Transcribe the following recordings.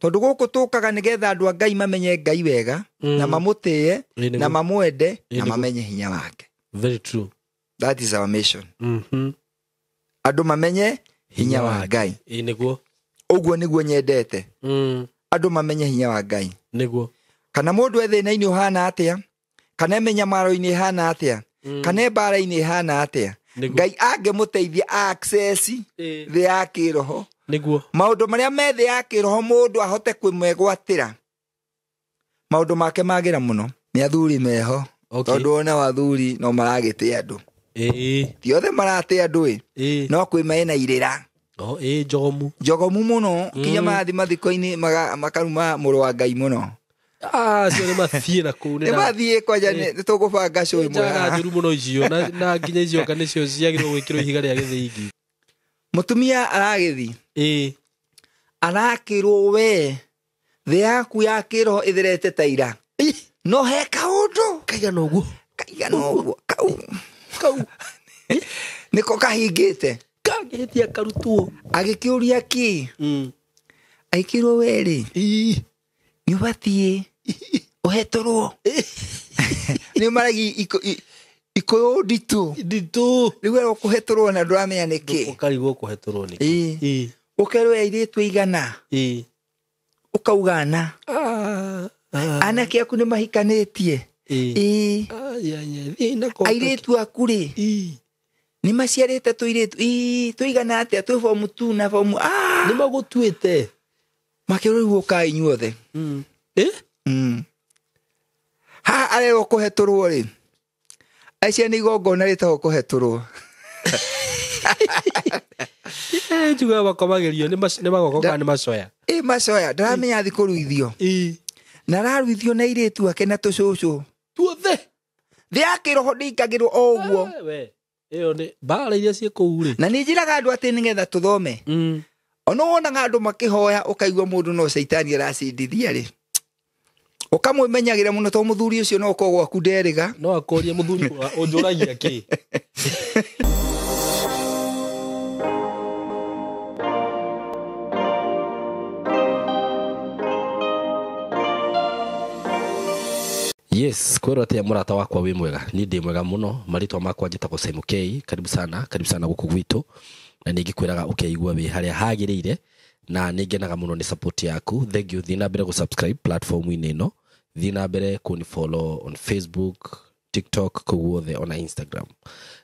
Tondũ gũkũ tũkaga nĩgetha andũ a Ngai mamenye Ngai wega, na mamũtĩe, Ĩĩ, na nĩguo. mamwende, Ĩĩ, na nĩguo. mamenye hinya wake. Very true. That is our mission. Mhm. Andũ mamenye hinya wa Ngai. Ĩĩ, nĩguo. Ũguo nĩguo nyendete. Andũ mamenye hinya wa Ngai. Nĩguo. Kana mũndũ e thĩna-inĩ ũhana atĩa, kana e mĩnyamaro-inĩ ĩhana atĩa, kana e mbara-inĩ ĩhana atĩa, Nĩguo. Ngai angĩmũteithia access Ĩĩ. thĩ ya kĩroho, Nĩguo. maũndũ marĩa me thĩ ya kĩroho mũndũ ahote kwĩmegwatĩra, maũndũ make magĩra mũno. Nĩ athuri meho. Okay. Tondũ ona athuri no maragĩtĩa andũ. Ĩĩ. Ti othe maratĩa andũ ĩ. Ĩĩ. No kwĩ mena irĩra. Oh, ĩĩ, njogomu. Njogomu mũno, kinya marathiĩ mathiko-inĩ makaruma mũrũ wa Ngai mũno. Ah, cio nĩ mathiĩ na kũu. Nĩ mathiĩ kwanja, nĩ tũgũbanga show ĩmwe Njaga haha. njũru mũno icio, na nginya icio ka nĩcio ciagĩrĩirwo gwĩkĩrwo ihiga rĩa gĩthĩingi. Mũtumia aragĩthiĩ. Ĩĩ. Arakĩrwo we thĩ yaku ya kĩroho ĩtherete ta ira. No he kaũndũ Kaigana ũguo. Kaigana ũguo. Kau. Kau. Nĩko kahingĩte. Kangĩhĩtia karutwo. Agĩkĩũria kĩ? Agĩkĩrwo we rĩ. Ĩĩ. Nĩ ũbatiĩ ũhetũrwo. Nĩ maragi ikũyũ nditũ. Nditũ. Rĩu erwo kũhetũrwo na ndũramenya nĩkĩ. Ũkarigwo kũhetũrwo nĩkĩ. Ĩĩ. Ĩĩ. Ũkerwo airĩtu aigana. Ĩĩ. Ũkauga ana. Ah, ah. Anake aku nĩ mahikanĩtie. Ĩĩ. Ĩĩ. Ai, ai, ai. Thiĩ na kota. Airĩtu aku rĩ. Ĩĩ. Nĩ maciarĩte tũirĩtu. Ĩĩ, tũigana atĩa? Twĩ form 2 na form Ah! Nĩ magũtuĩte. Makĩrwo rĩu ũkai inyuothe. Ĩ? Haha arerwo kũhetũrwo rĩ. Aicia nĩ igongona rĩtagwo kũhetũrwo. Eh, njugaga makomagĩrio nĩ magoko kana nĩ macoya. Ĩ, macoya, ndaramenya athi kũruithio. Ĩĩ. Na araruithio na airĩtu ake na tũcũcũ. Tuothe. Thĩ ya kĩroho ndĩingagĩrwo o ũguo. Eh, we. Ĩyo nĩ mbara iria ciĩ kũu rĩ. Na nĩ njĩraga andũ atĩ nĩgetha tũthome. Ona wonaga andũ makĩhoya ũkaigua mũndũ no caitani aracindithia rĩ. Ũkamwĩmenyagĩra mũno tondũ mũthuri ũcio no ũkorwo gwaku nderĩga. No akũrie mũthuri ũnjũragia kĩ? Yes, kwĩrwo atĩa mũrata wakwa wĩ mwega? Niĩ ndĩ mwega mũno, marĩtwa makwa njĩtagwo Simon K. Karibu sana, karibu sana gũkũ gwitũ. Na nĩ ngĩkwĩraga ũkeigua wĩ harĩa hagĩrĩire, na nĩ ngenaga mũno nĩ support yaku. Thank you. Thiĩ na mbere gũ-subscribe platform-inĩ ĩno. Thiĩ na mbere kũni follow on Facebook, TikTok, kũu guothe, ona Instagram.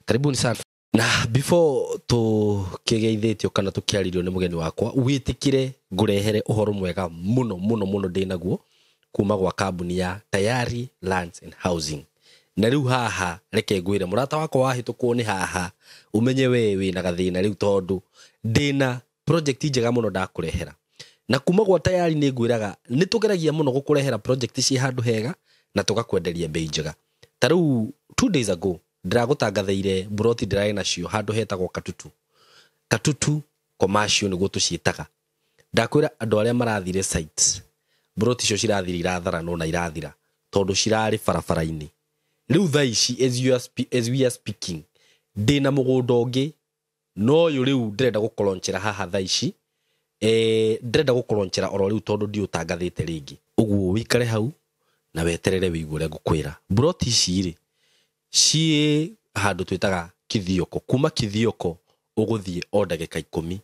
Karibuni sana. Na before tũkĩgeithĩtio kana tũkĩarĩrio nĩ mũgeni wakwa, wĩtĩkĩre ngũrehere ũhoro mwega mũno mũno mũno ndĩ naguo kuma gwa kambuni ya Tayari Lands and Housing. Na rĩu haha reke ngwĩre mũrata wakwa wahĩtũkwo nĩ haha, ũmenye we wĩna gathĩna rĩu tondũ ndĩna project njega mũno ndakũrehera. Na kuma gwa Tayari nĩ ngwĩraga nĩ tũgeragia mũno gũkũrehera project ciĩ handũ hega na tũgakwenderia bei njega. Ta rĩu 2 days ago ndĩragũtangathĩire mburoti ndĩrarĩ nacio handũ hetagwo Katutu. Katutu commercial nĩguo tũciĩtaga. Ndakwĩra andũ arĩa marathire site, mburoti icio cirathire iratharanwo na irathira tondũ cirarĩ barabara-inĩ. Rĩu thaa ici as we are speaking ndĩna mũgũnda ũngĩ, no ũyũ rĩu ndĩrenda gũkũronchera haha thaa ici. Ndĩrenda gũkũronchera oro rĩu tondũ ndiũtangathĩte rĩngĩ. Ũguo wĩikare hau na weterere wĩigue ũrĩa ngũkwĩra. Mburoti ici rĩ ciĩ handũ twĩtaga Kithioko. Kuma Kithioko ũgũthiĩ o ndagĩka 10,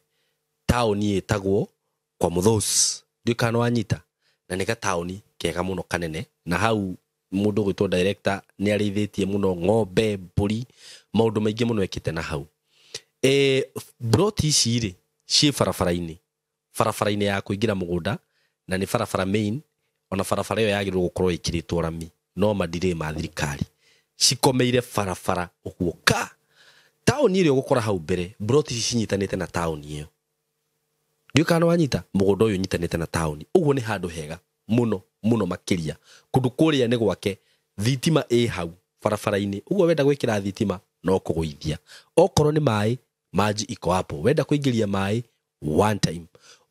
taũni ĩtagwo kwa Mũthũci. Ndiũĩ kana nĩwanyita. Na nĩ gataũni kega mũno kanene, na hau mũndũ ũgwĩtwo director nĩ arĩithĩtie mũno ng'ombe, mbũri, maũndũ maingĩ mũno ekĩte na hau. Mburoti ici rĩ ciĩ barabara-inĩ, barabara-inĩ ya kũingĩra mũgũnda, na nĩ barabara main, ona barabara ĩyo yagĩrĩirwo gũkorwo ĩkĩrĩtwo rami, no madirĩ ma thirikari. Cikomeire barabara ũguo ka. Taũni ĩrĩa ũgũkora hau mbere, mburoti ici cinyitanĩte na taũni ĩyo. Ndiũĩ kana nĩwanyita, mũgũnda ũyũ ũnyitanĩte na taũni. Ũguo nĩ handũ hega mũno mũno makĩria. Kũndũ kũrĩa nĩ gwake, thitima ĩ hau barabara-inĩ. Ũguo wenda gwĩkĩra thitima no kũgũithia. Okorwo nĩ maĩ, maji iko hapo. Wenda kũingĩria maĩ one time.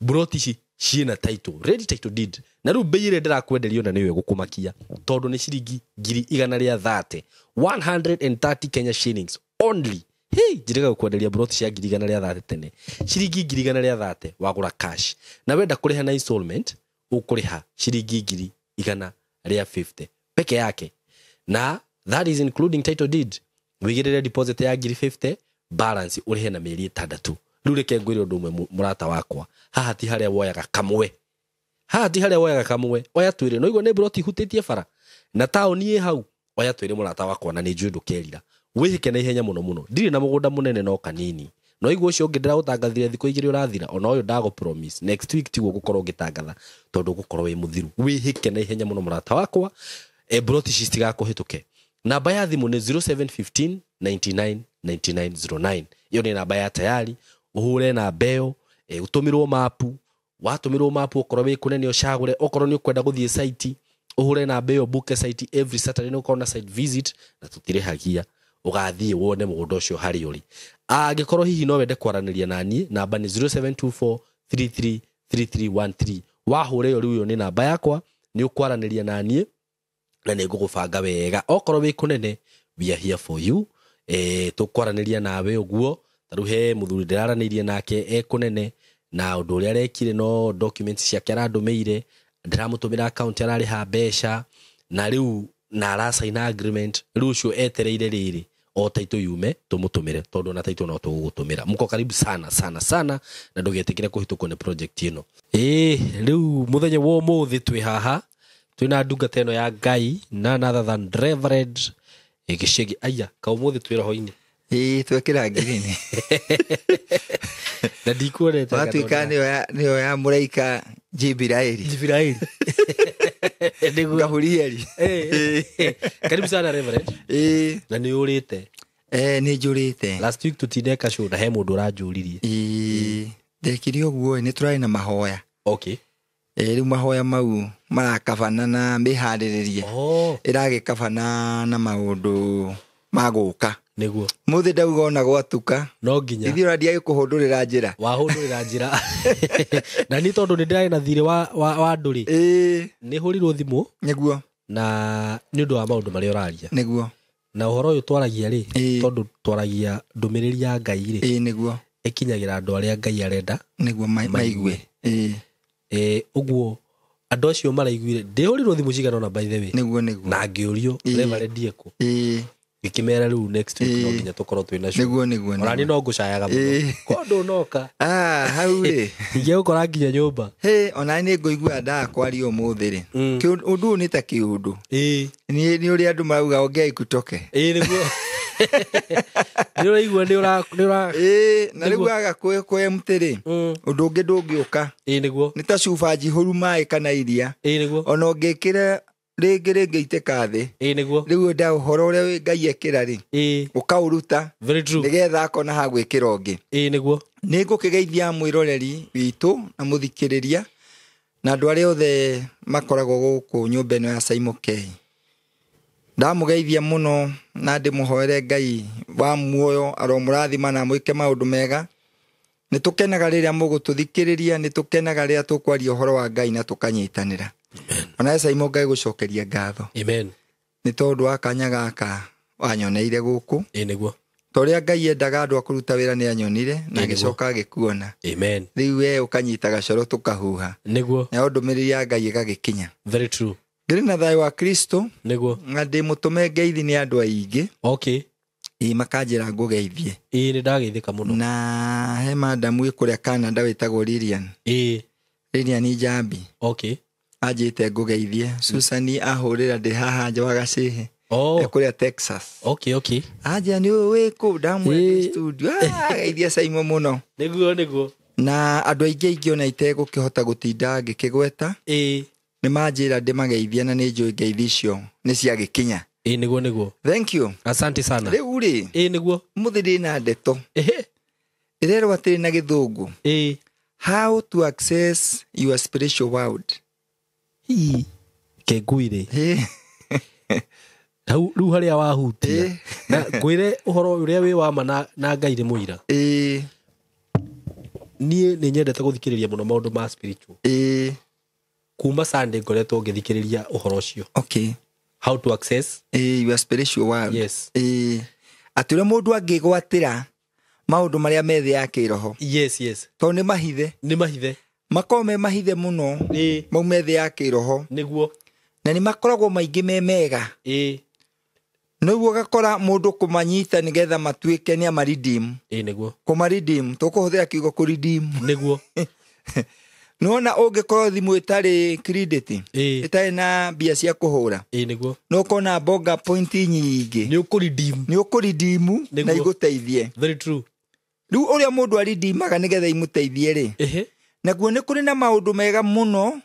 Mburoti ici ciĩna title, ready title deed. Na rĩu bei ĩrĩa ndĩrakwenderia ona nĩyo ĩgũkũmakia, tondũ nĩ ciringi ngiri igana rĩa thate, 130 Kenya shillings only. Hey, njĩrĩga gũkwenderia mburoti cia ngiri igana rĩa thate tene. Ciringi ngiri igana rĩa thate wagũra cash. Na wenda kũrĩha na installment, Ũkũrĩha ciringi 150,000 peke yake, na that is including title deed. Wĩigĩrĩre deposit ya 50,000, balance ũrĩhe na mĩeri 6. Rĩu reke ngwĩre ũndũ ũmwe, mũrata wakwa, haha ti harĩa woyaga kamwe, haha ti harĩa woyaga kamwe, oya twĩrĩ. No igua nĩ broti hutĩtie bara na taũni ĩ hau, oya twĩrĩ, mũrata wakwa, na nĩ njũĩ ndũkerira. Wĩhĩke na ihenya mũno mũno. Ndirĩ na mũgũnda mũnene, no kanini. No igua ũcio ũngĩ ndĩraũtangathire thikũ 2 ũrathira, ona ũyũ ndagũ promise next week tiguo gũkorwo ngĩtangatha, tondũ ũgũkorwo wĩ mũthiru. Wĩhĩke na ihenya mũno, mũrata wakwa, broti ici citigakũhĩtũke. Namba ya thimũ nĩ 0715 99 9909. Ĩyo nĩ namba ya tayari. Ũhũre namba ĩyo, ũtũmĩrwo mapu. Watũmĩrwo mapu, okorwo wĩ kũnene ũcagũre, okorwo nĩ ũkwenda gũthiĩ site, ũhũre namba ĩyo, book site. Every Saturday nĩ ũkorwo na site visit na tũtirĩhagia. Ũgathiĩ wone mũgũnda ũcio harĩa ũrĩ. Angĩkorwo hihi no wende kwaranĩria na niĩ, namba nĩ 0724 333313. Wahũra ĩyo rĩu, ĩyo nĩ namba yakwa, nĩ ũkwaranĩria na niĩ na nĩ ngũgũbanga wega. Okorwo wĩ kũnene, we are here for you. Tũkwaranĩria nawe ũguo. Ta rĩu he mũthuri ndĩraranĩirie nake e kũnene, na ũndũ ũrĩa arekire, no documents ciake arandũmĩire, ndĩramũtũmĩra account, ararĩha mbeca na rĩu na aracaina agreement. Rĩu ũcio etereire rĩrĩ o taitũ yume tũmũtũmĩre, tondũ ona taitũ no tũgũgũtũmĩra. Mko karibu sana sana sana, na ndũgetĩkĩre kũhĩtũkwo nĩ project ĩno. Ĩĩ, rĩu mũthenya wa ũmũthĩ twĩ haha, twĩna ndungata ĩno ya Ngai, none other than Reverend Gĩcegi. Aya, kaũmũthĩ twĩ roho-inĩ. Ĩĩ, twekĩra ngirini. Na ndikuonete. Watuĩka nĩyo ya mũraika Jibiraeli. Jibiraeli, nĩguo. Gaburieli. Karibu sana, Reverend. Ĩĩ. Na nĩ ũrĩte? Nĩ njũrĩte. Last week tũtineka show na he mũndũ ũranjũririe. Ĩĩ, ndekire ũguo nĩ tũrarĩ na mahoya. Rĩu mahoya mau marakabana na mĩharĩrĩrie ĩragĩkabana na maũndũ ma gũka. Mũthĩ ndauga ona gwatuka No nginya. Ithuĩ ona ndiagĩkũhũndũrĩra njĩra. Wahũndũrĩra njĩra, na niĩ tondũ nĩ ndĩrarĩ na thirĩ wa andũ rĩ, nĩ hũrirwo thimũ na nĩ ũndũ wa maũndũ marĩa ũraria na ũhoro ũyũ twaragia rĩ, tondũ twaragia ndũmĩrĩri ya Ngai rĩ, ĩkinyagĩra andũ arĩa Ngai arenda Nĩguo maigue. Ũguo andũ acio maraiguire ndĩhũrirwo thimũ cigana ũna, by the way, Nĩguo nĩguo. Na ngĩũrio Reverend ekũ. Ngĩkĩmera rĩu next week no nginya tũkorwo twĩ nacio. Nĩguo nĩguo. Ona niĩ no ngũcayaga mũno ko ndũnoka. Ah, hau rĩ. Ingĩgũkora nginya nyũmba. Hĩ, ona nĩ ngũigua ndaga kwaria ũmũthĩ rĩ. Ũndũ ũyũ nĩ ta kĩũndũ. Nĩ ũrĩa andũ marauga, ongea ikutoke. Ĩĩ, nĩguo, nĩ ũraigua nĩ ũra Ĩĩ, na rĩu waga kwĩ rĩ, ũndũ ũngĩ ndũngĩũka. Ĩĩ nĩguo. Nĩ ta cuba njihũru maĩ kana iria. Ĩĩ nĩguo. Ona ũngĩkĩra rĩngĩ rĩngĩ itĩka thĩ. Ĩĩ nĩguo. Rĩu nda ũhoro ũrĩa wĩ Ngai ekĩra rĩ, ũkaũruta Very true. nĩgetha akona ha gwĩkĩra ũngĩ. Ĩĩ nĩguo. Nĩ ngũkĩgeithia mwĩroreri witũ na mũthikĩrĩria na andũ arĩa othe makoragwo gũkũ nyũmba ĩno ya Simon K. Ndamũgeithia mũno na ndĩmũhoere Ngai wa muoyo aromũrathima na amwĩke maũndũ mega. Nĩ tũkenaga rĩrĩa mũgũtũthikĩrĩria, nĩ tũkenaga rĩrĩa tũkwaria ũhoro wa Ngai na tũkanyitanĩra. Onawe Simon, Ngai gũcokeria ngatho Amen. nĩ tondũ wa kanya gaka wanyoneire gũkũ. Ĩĩ nĩguo. Ta ũrĩa Ngai endaga andũ a kũruta wĩra, nĩ anyonire na Ĩĩ, nĩguo. agĩcoka agĩkuona. Amen. Rĩu we ũkanyita gacoro tũkahuha, nayo ndũmĩrĩri ya Ngai ĩgagĩkinya. Very true. Ngĩrĩ na thayũ wa Kristo na ndĩ mũtũme ngeithi nĩ andũ aingĩ. Ĩ, makanjĩra ngũgeithie. Ĩĩ, nĩ ndageithĩka mũno. Na he madamu ĩ kũrĩa Canada wĩtagwo Lilian, Lilian Njambi, anjĩte ngũgeithie. Susan ahũrĩra ndĩ haha nja wa Gacĩhĩ, e kũrĩa Texas. Anjĩra nĩ ũyũ wĩkũ, ndamwĩra ndĩ studio. Ah, geithia Simon mũno. Nĩguo nĩguo. Na andũ aingĩ aingĩ ona itegũkĩhota gũtinda ngĩkĩgweta, nĩ manjĩra ndĩmageithie, na nĩ njũĩ ngeithi icio nĩ ciagĩkinya. Ĩĩ nĩguo nĩguo. Thank you. Asante sana. Rĩu rĩ, Ĩĩ nĩguo. mũthĩ ndĩ na ndeto ĩrerwo atĩrĩ na gĩthũngũ, "How to access your spiritual world." Hii kengui-rĩ, hau rĩu harĩa wahutia, na ngwĩre ũhoro ũrĩa wĩ wa ma, na Ngai nĩ mũira, niĩ nĩ nyendete gũthikĩrĩria mũno maũndũ ma spiritual. Kuma Sunday ngoretwo ngĩthikĩrĩria ũhoro ũcio, how to access Your spiritual world. Yes. Atĩ ũrĩa mũndũ angĩgwatĩra maũndũ marĩa me thĩ ya kĩroho, Yes. tondũ nĩ mahithe. Nĩ mahithe. Makoragwo me mahithe mũno. Maume thĩ ya kĩroho. Nĩguo. Na nĩ makoragwo maingĩ me mega. Nĩguo ũgakora mũndũ kũmanyita nĩgetha matuĩke nĩ amaridim. Nĩguo. Kũmaridim, tũkũhũthĩra kiugo kũridim. Nĩguo. Nĩwona ũngĩkorwo thimũ ĩtarĩ credit, ĩtarĩ na mbia cia kũhũra. Nĩguo. No ũkona bonga point nyingĩ. Nĩ ũkũridim. Nĩ ũkũridimu na igũteithie. Very true. Rĩu ũrĩa mũndũ aridimaga nĩgetha imũteithie rĩ. Naguo nĩ kũrĩ na maũndũ mega mũno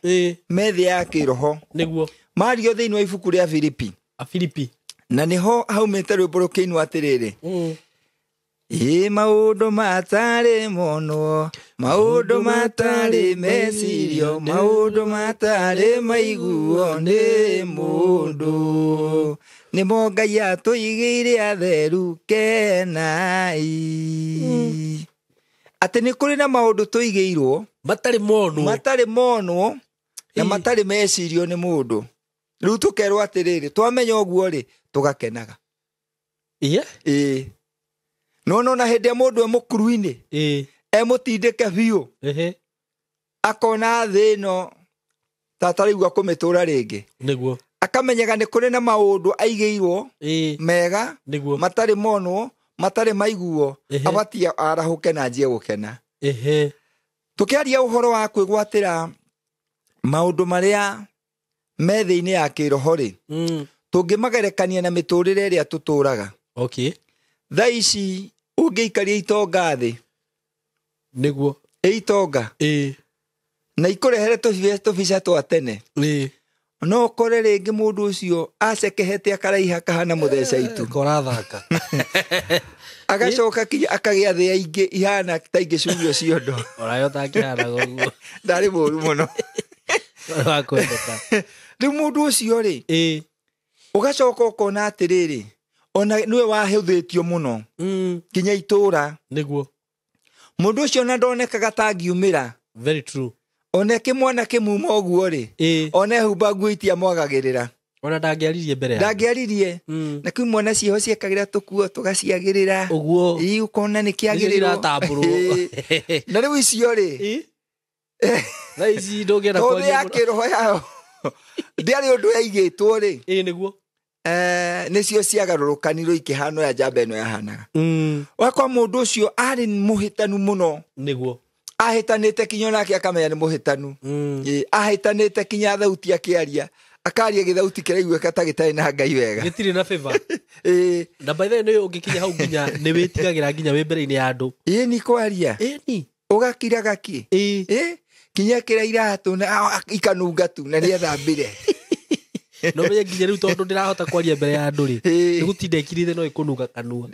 me thĩ ya kĩroho. Nĩguo. Mario thĩinĩ wa ibuku rĩa Filipi. Filipi. Na nĩho haumĩte rwĩmbo rũkĩinwo atĩrĩrĩ. Ĩ maũndũ matarĩ monwo, maũndũ matarĩ mecirio, maũndũ matarĩ maiguo nĩ mũndũ. Nĩmo Ngai atũigĩire atheru kenai. Atĩ nĩ kũrĩ na maũndũ tũigĩirwo matarĩ monwo, matarĩ monwo na matarĩ mecirio nĩ mũndũ. Rĩu tũkerwo atĩrĩrĩ, twamenya ũguo rĩ, tũgakenaga. Ĩĩ. No no na hĩndĩ ya mũndũ e mũkuru-inĩ, emũtindĩke biũ, akona thĩ ĩno ta ataraigua kũmĩtũra rĩngĩ. Nĩguo. Akamenyaga nĩ kũrĩ na maũndũ aigĩirwo mega, nĩguo, matarĩ monwo, matarĩ maiguo, abatie arahũke na anjie gũkena. Tũkĩaria ũhoro wa kwĩgwatĩra maũndũ marĩa me thĩ-inĩ ya kĩroho rĩ, tũngĩmagerekania na mĩtũrĩre ĩrĩa tũtũraga. Okay. Thaa ici ũngĩikaria itonga thĩ. Nĩguo. Itonga. Na ikũrehere tũbica twa tene. No ũkore rĩngĩ mũndũ ũcio acekehete akaraiha kahana mũtheca itu. Korathaka. Agacoka kinya akagĩa thĩa ingĩ ihana ta ingĩ curio ciondo. Orayo takĩhanaga ũguo. Ndarĩ mũru mũno. Wa kwendeka. Rĩu mũndũ ũcio rĩ, ũgacoka ũkona atĩrĩrĩ, ona nĩwe wahũthĩtio mũno kinya itũra. Nĩguo. Mũndũ ũcio ona ndonekaga ta angiumĩra. Very true. Ona kĩmwana kĩmuma ũguo rĩ, ona ehumba nguo itiamwagagĩrĩra. Ona ndangĩaririe mbere ya. Ndangĩaririe. Na kwĩ mwana ciĩho ciekagĩra tũkuo tũgaciagĩrĩra. Ũguo. Ĩĩ, ũkona nĩ kĩagĩrĩrwo. Na rĩu icio rĩ, thaa ici ndũngĩenda kwaria. Tondũ ya kĩroho yao ndĩarĩ ũndũ yaigĩtwo rĩ. Nĩguo. Nĩcio ciagarũrũkanirwo ikĩhana ya njamba ĩno yahanaga. Wakwa mũndũ ũcio arĩ mũhĩtanu mũno. Nĩguo. Ahĩtanĩte kinya onake akamenya nĩ mũhĩtanu. Ahĩtanĩte kinya thauti akĩaria, akaria gĩthauti kĩraiguĩka ta gĩtarĩ na Ngai wega. Gĩtirĩ na favor. Na by the way nĩ ũngĩkinya hau nginya nĩ wĩtigagĩra nginya wĩ mbere-inĩ ya andũ. Nĩ kwaria. Nĩ. Ũgakiraga kĩ? Kinya kĩra iratũ na ikanunga tu na nĩethambire. No menye nginya rĩu tondũ ndĩrahota kwaria mbere ya andũ rĩ, nĩ gũtinda ĩkirĩte no ĩkũnunga kanua.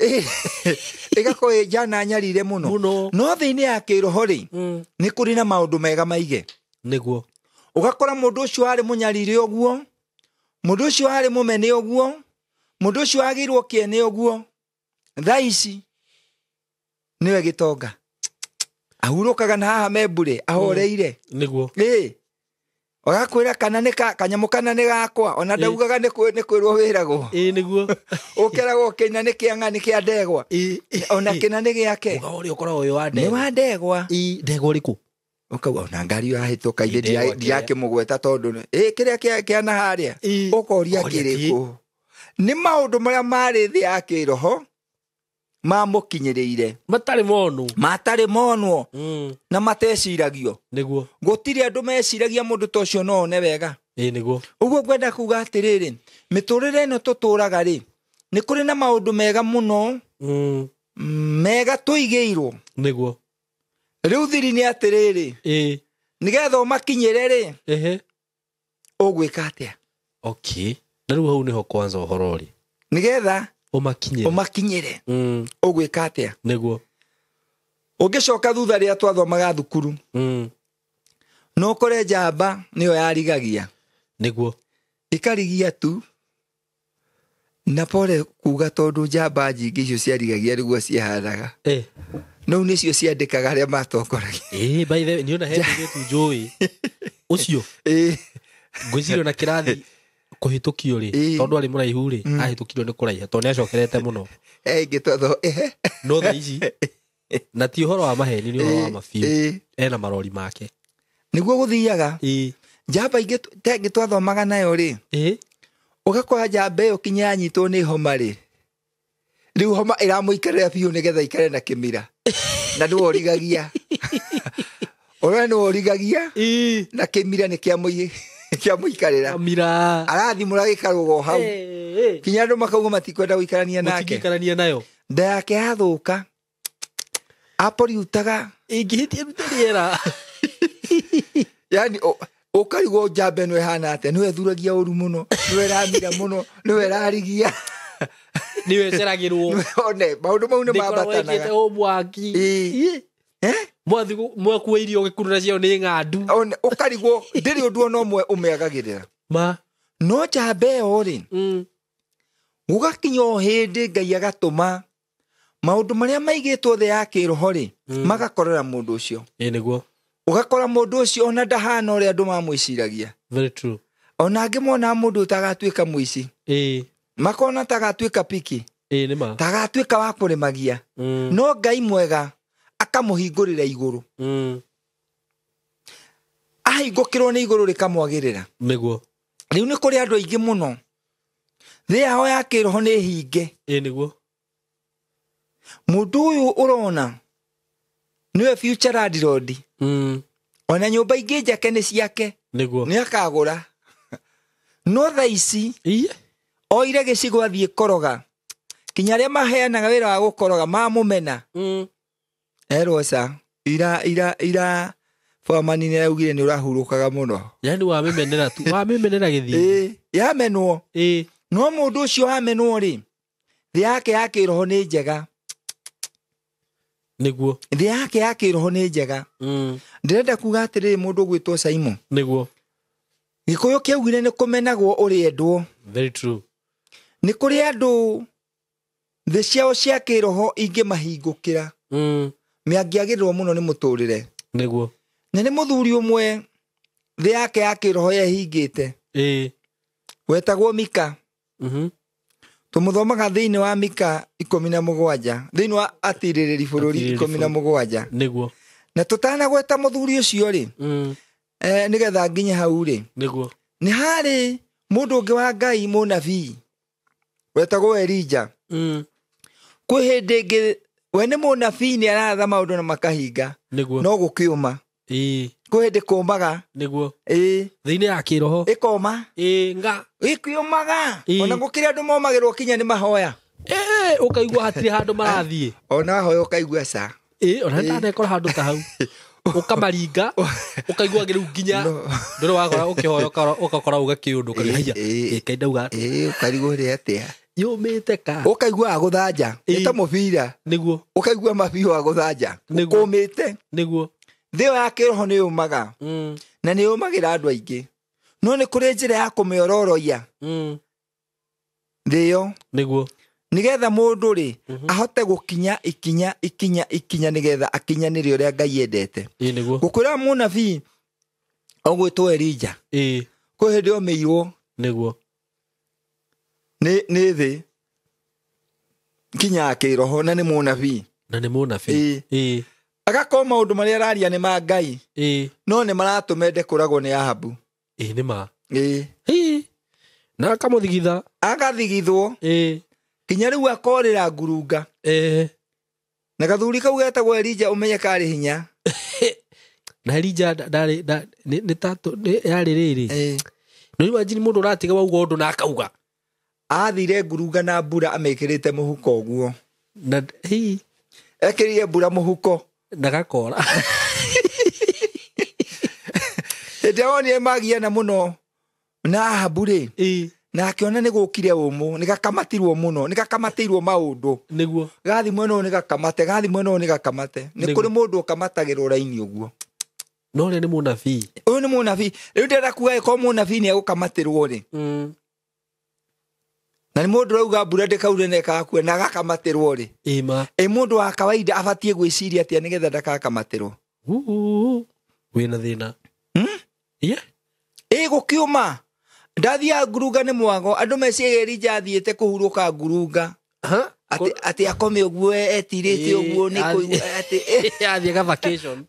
Ĩgakorwo ĩ njana nyarire mũno. No thĩ-inĩ ya kĩroho rĩ, nĩ kũrĩ na maũndũ mega maige. Nĩguo. Ũgakora mũndũ ũcio arĩ mũnyarire ũguo, mũndũ ũcio arĩ mũmene ũguo, mũndũ ũcio agĩirwo kĩene ũguo, thaa ici nĩwe gĩtonga. Ahurũkaga na haha membure, ahoreire. Nĩguo. Ũgakwĩra kana nĩ kanyamũ kana nĩ gakwa, ona ndaugaga nĩ kwĩrwo wĩragwo. Nĩguo. Ũkeragwo kĩna nĩ kĩa ng'a nĩ kĩa ndegwa. Ona kĩna nĩ gĩake. Ũga ũrĩa ũkoragwo wĩ wa ndegwa. Nĩ wa ndegwa. Ndegwa ũrĩkũ? Ũkauga ona ngari yahĩtũka ithe ndirakĩmũgweta tondũ kĩrĩa kĩa na harĩa. Ũkoria kĩrĩkũ? Nĩ maũndũ marĩa marĩ thĩ ya kĩroho mamũkinyĩrĩire. Matarĩ monwo. Matarĩ monwo. Na mateciragio. Nĩguo. Gũtirĩ andũ meciragia mũndũ ta ũcio no one wega. Nĩguo. Ũguo ngwenda kuga atĩrĩrĩ, mĩtũrĩre ĩno tũtũraga rĩ, nĩ kũrĩ na maũndũ mega mũno, mega tũigĩirwo. Nĩguo. Rĩu thiri nĩ atĩrĩrĩ, nĩgetha ũmakinyĩre rĩ, ũgwĩka atĩa? Okay. Na rĩu hau nĩho kwanza ũhoro rĩ. Nĩgetha ũmakinyĩre. Ũmakinyĩre. Ũgwĩka atĩa? Nĩguo. Ũngĩcoka thutha rĩrĩa twathomaga thukuru, no ũkore njamba nĩyo yarigagia. Nĩguo. Ĩkarigia tu. Na pole kuga tondũ njamba nyingĩ icio ciarigagia nĩguo ciehanaga. No nĩcio ciandĩkaga arĩa matongoragia. By the way, niĩ ona he mũirĩtu njũĩ. Ũcio. Ngwĩciria ona kĩrathi kũhĩtũkio rĩ, tondũ arĩ mũraihu rĩ, ahĩtũkirio nĩ kũraiha tondũ nĩacokerete mũno. No thaa ici, na ti ũhoro wa maheni, nĩ ũhoro wa mabiũ. Ena marori make. Nĩguo gũthiaga. Ĩĩ. Njamba ingĩ ta ĩngĩ twathomaga nayo rĩ, Ĩĩ. ũgakora njamba ĩyo kinya yanyitwo nĩ homa rĩ, rĩu homa ĩramũikarĩra biũ nĩgetha ikare na kĩmira, na nĩwe ũrigagia, ũrĩa nĩwe ũrigagia. Ĩĩ. Na kĩmira nĩ kĩamũikarĩra. Mira. Arathimũra gĩkarũga o hau. Ĩĩ. Kinya andũ makauga matikwenda gũikarania nake. Mũtingĩikarania nayo. Nda yake yathũka, aporiutaga. Ĩngĩhĩtia rute rĩera. Yani ũkarigwo njamba ĩno ĩhana atĩa, nĩwe ĩthuragia ũru mũno, nĩwe ĩramira mũno, nĩwe ĩrarigia. Nĩwe ĩceragĩrwo. One maũndũ mau nĩ Ndĩkoragwo ĩkĩte mambatanaga. homework. Ĩĩ. Ĩĩ. Eh? Mwathi mwakua irio gĩkunũra ciao nĩ ng'andu. One ũkarigwo ndĩrĩ ũndũ ona ũmwe ũmĩagagĩrĩra. Ma. No njamba ĩyo rĩ, gũgakinya o hĩndĩ Ngai agatũma maũndũ marĩa maigĩtwo thĩ ya kĩroho rĩ, magakorera mũndũ ũcio. Ĩĩ nĩguo. Ũgakora mũndũ ũcio ona ndahana ũrĩa andũ mamwĩciragia. Very true. Ona angĩ monaga mũndũ ũtagatuĩka mũici, Ĩĩ. makona tagatuĩka piki, Ĩĩ nĩ ma. tagatuĩka wa kũrĩmagia. No Ngai mwega akamũhingũrĩra igũrũ. Ahingũkĩrwo nĩ igũrũ rĩkamwagĩrĩra. Nĩguo. Rĩu nĩ kũrĩ andũ aingĩ mũno thĩ yao ya kĩroho nĩ hinge. Ĩĩ nĩguo. Mũndũ ũyũ ũrona nĩwe future landlord. Ona nyũmba ingĩ njake nĩ ciake. Nĩguo. Nĩ akagũra. No thaa ici Ĩĩ. oire gĩcigo athiĩ koroga, kinya arĩa maheanaga wĩra wa gũkoroga mamũmena. Erwo ca ira ira ira bamani nĩ araugire nĩ ũrahurũkaga mũno. Yani wamĩmenera tu. Wamĩmenera gĩthithi. Ĩĩ, yamenwo. Ĩĩ. No mũndũ ũcio wamenwo rĩ, thĩ yake ya kĩroho nĩ njega. Nĩguo. Thĩ yake ya kĩroho nĩ njega. Ndĩrenda kuga atĩrĩrĩ, mũndũ ũgwĩtwo Simon, Nĩguo. Gĩkũyũ kĩaugire nĩ kũmenagwo ũrĩendwo. Very true. Nĩ kũrĩ andũ thĩ ciao cia kĩroho ingĩmahingũkĩra, mangĩagĩrĩrwo mũno nĩ mũtũrĩre. Nĩguo. Na nĩ mũthuri ũmwe thĩ yake ya kĩroho yehingĩte, Ĩĩ. wetagwo Mika. Tũmũthomaga thĩinĩ wa Mika 17, thĩinĩ wa atirĩrĩri bũrũri Atirĩrĩri 17. Nĩguo. Na tũtanagweta mũthuri ũcio rĩ, nĩgetha nginye hau rĩ, Nĩguo. nĩ harĩ mũndũ ũngĩ wa Ngai mũnabii wetagwo Elija. Kwĩ hĩndĩ ĩngĩ we nĩ mũnabii, nĩ araratha maũndũ na makahinga. Nĩguo. No gũkĩũma. Ĩĩ. Kwĩ hĩndĩ kũmaga. Nĩguo. Ĩĩ. Thĩinĩ ya kĩroho. Ĩkoma. Ĩĩ nga. Ĩkĩũmaga. Ĩĩ. Ona gũkĩrĩ andũ momagĩrwo kinya nĩ mahoya. Ĩĩ, ũkaigua hatirĩ handũ marathiĩ. Ona hoya ũkaigua ca. Ĩĩ, ona ndanekora handũ ta hau. Ũkamaringa, ũkaigua rĩu nginya ndũrĩ wakora ũkĩhoya ũgakora uga kĩũndũ ũkauga haiya. Ĩĩ. Ĩĩ, Ngai ndauga atĩa. Ĩĩ, ũkarigwo ũrĩa atĩa. Yũmĩte ka. Ũkaigua agũthanja. Ĩĩ. Nĩ ta mũbira. Nĩguo. Ũkaigua mabiũ agũthanja. Nĩguo. Ũkũmĩte. Nĩguo. Thĩ ĩyo ya kĩroho nĩ yũmaga. Na nĩ yũmagĩra andũ aingĩ. No nĩ kũrĩ njĩra ya kũmĩororoia thĩ ĩyo. Nĩguo. Nĩgetha mũndũ rĩ, ahote gũkinya ikinya ikinya ikinya nĩgetha akinyanĩre ũrĩa Ngai endete. Ĩĩ nĩguo. Gũkwĩra mũnabii ũgwĩtwo Elija, Ĩĩ. kwĩ hĩndĩ omĩirwo Nĩguo. nĩ thĩ nginya ya kĩroho, na nĩ mũnabii. Na nĩ mũnabii. Ĩĩ. Ĩĩ. Agakorwo maũndũ marĩa araria nĩ ma Ngai, Ĩĩ. no nĩ maratũma ende kũragwo nĩ Ahabu. Ĩĩ nĩ ma. Ĩĩ. Ĩĩ. Na akamũthigitha. Agathigithwo Ĩĩ. kinya rĩu akorĩra ngurunga. Ĩĩ. Na gathuri kau getagwo Elija ũmenye karĩ hinya. Na Elija ndarĩ nĩ ta yarĩ rĩrĩ. Ĩĩ. No imagine mũndũ ũratiga wauga ũndũ na akauga. Athire ngurunga na mbura amĩkĩrĩte mũhuko ũguo. Na hii. Ekĩrire mbura mũhuko. Na gakora. Hĩndĩ ĩrĩa wonire magiana mũno na Ahabu rĩ, Ĩĩ. na akĩona nĩ gũkire ũmũ, nĩ gakamatirwo mũno, nĩ gakamatĩirwo maũndũ. Nĩguo. Gathi mwena ũyũ nĩ gakamate, gathi mwena ũyũ nĩ gakamate. Nĩ Nĩguo. kũrĩ mũndũ ũkamatagĩrwo raini ũguo. No ũrĩa nĩ mũnabii. Ũyũ nĩ mũnabii. Rĩu ndĩrenda kuga ĩkorwo mũnabii nĩ egũkamatĩrwo rĩ, na nĩ mũndũ ũrauga mbura ndĩkaure na ĩkakua na agakamatĩrwo rĩ, Ĩĩ ma. ĩ mũndũ wa kawaida abatiĩ gwĩciria atĩa nĩgetha ndakakamatĩrwo? Wĩna thĩna. Ĩĩ. Ĩ gũkĩũma. Ndathiaga ngurunga nĩ mwago, andũ meciaga Elija athiĩte kũhurũka ngurunga. Atĩ akome ũguo etirĩte ũguo nĩ kũigua atĩ Athiĩ ga vacation.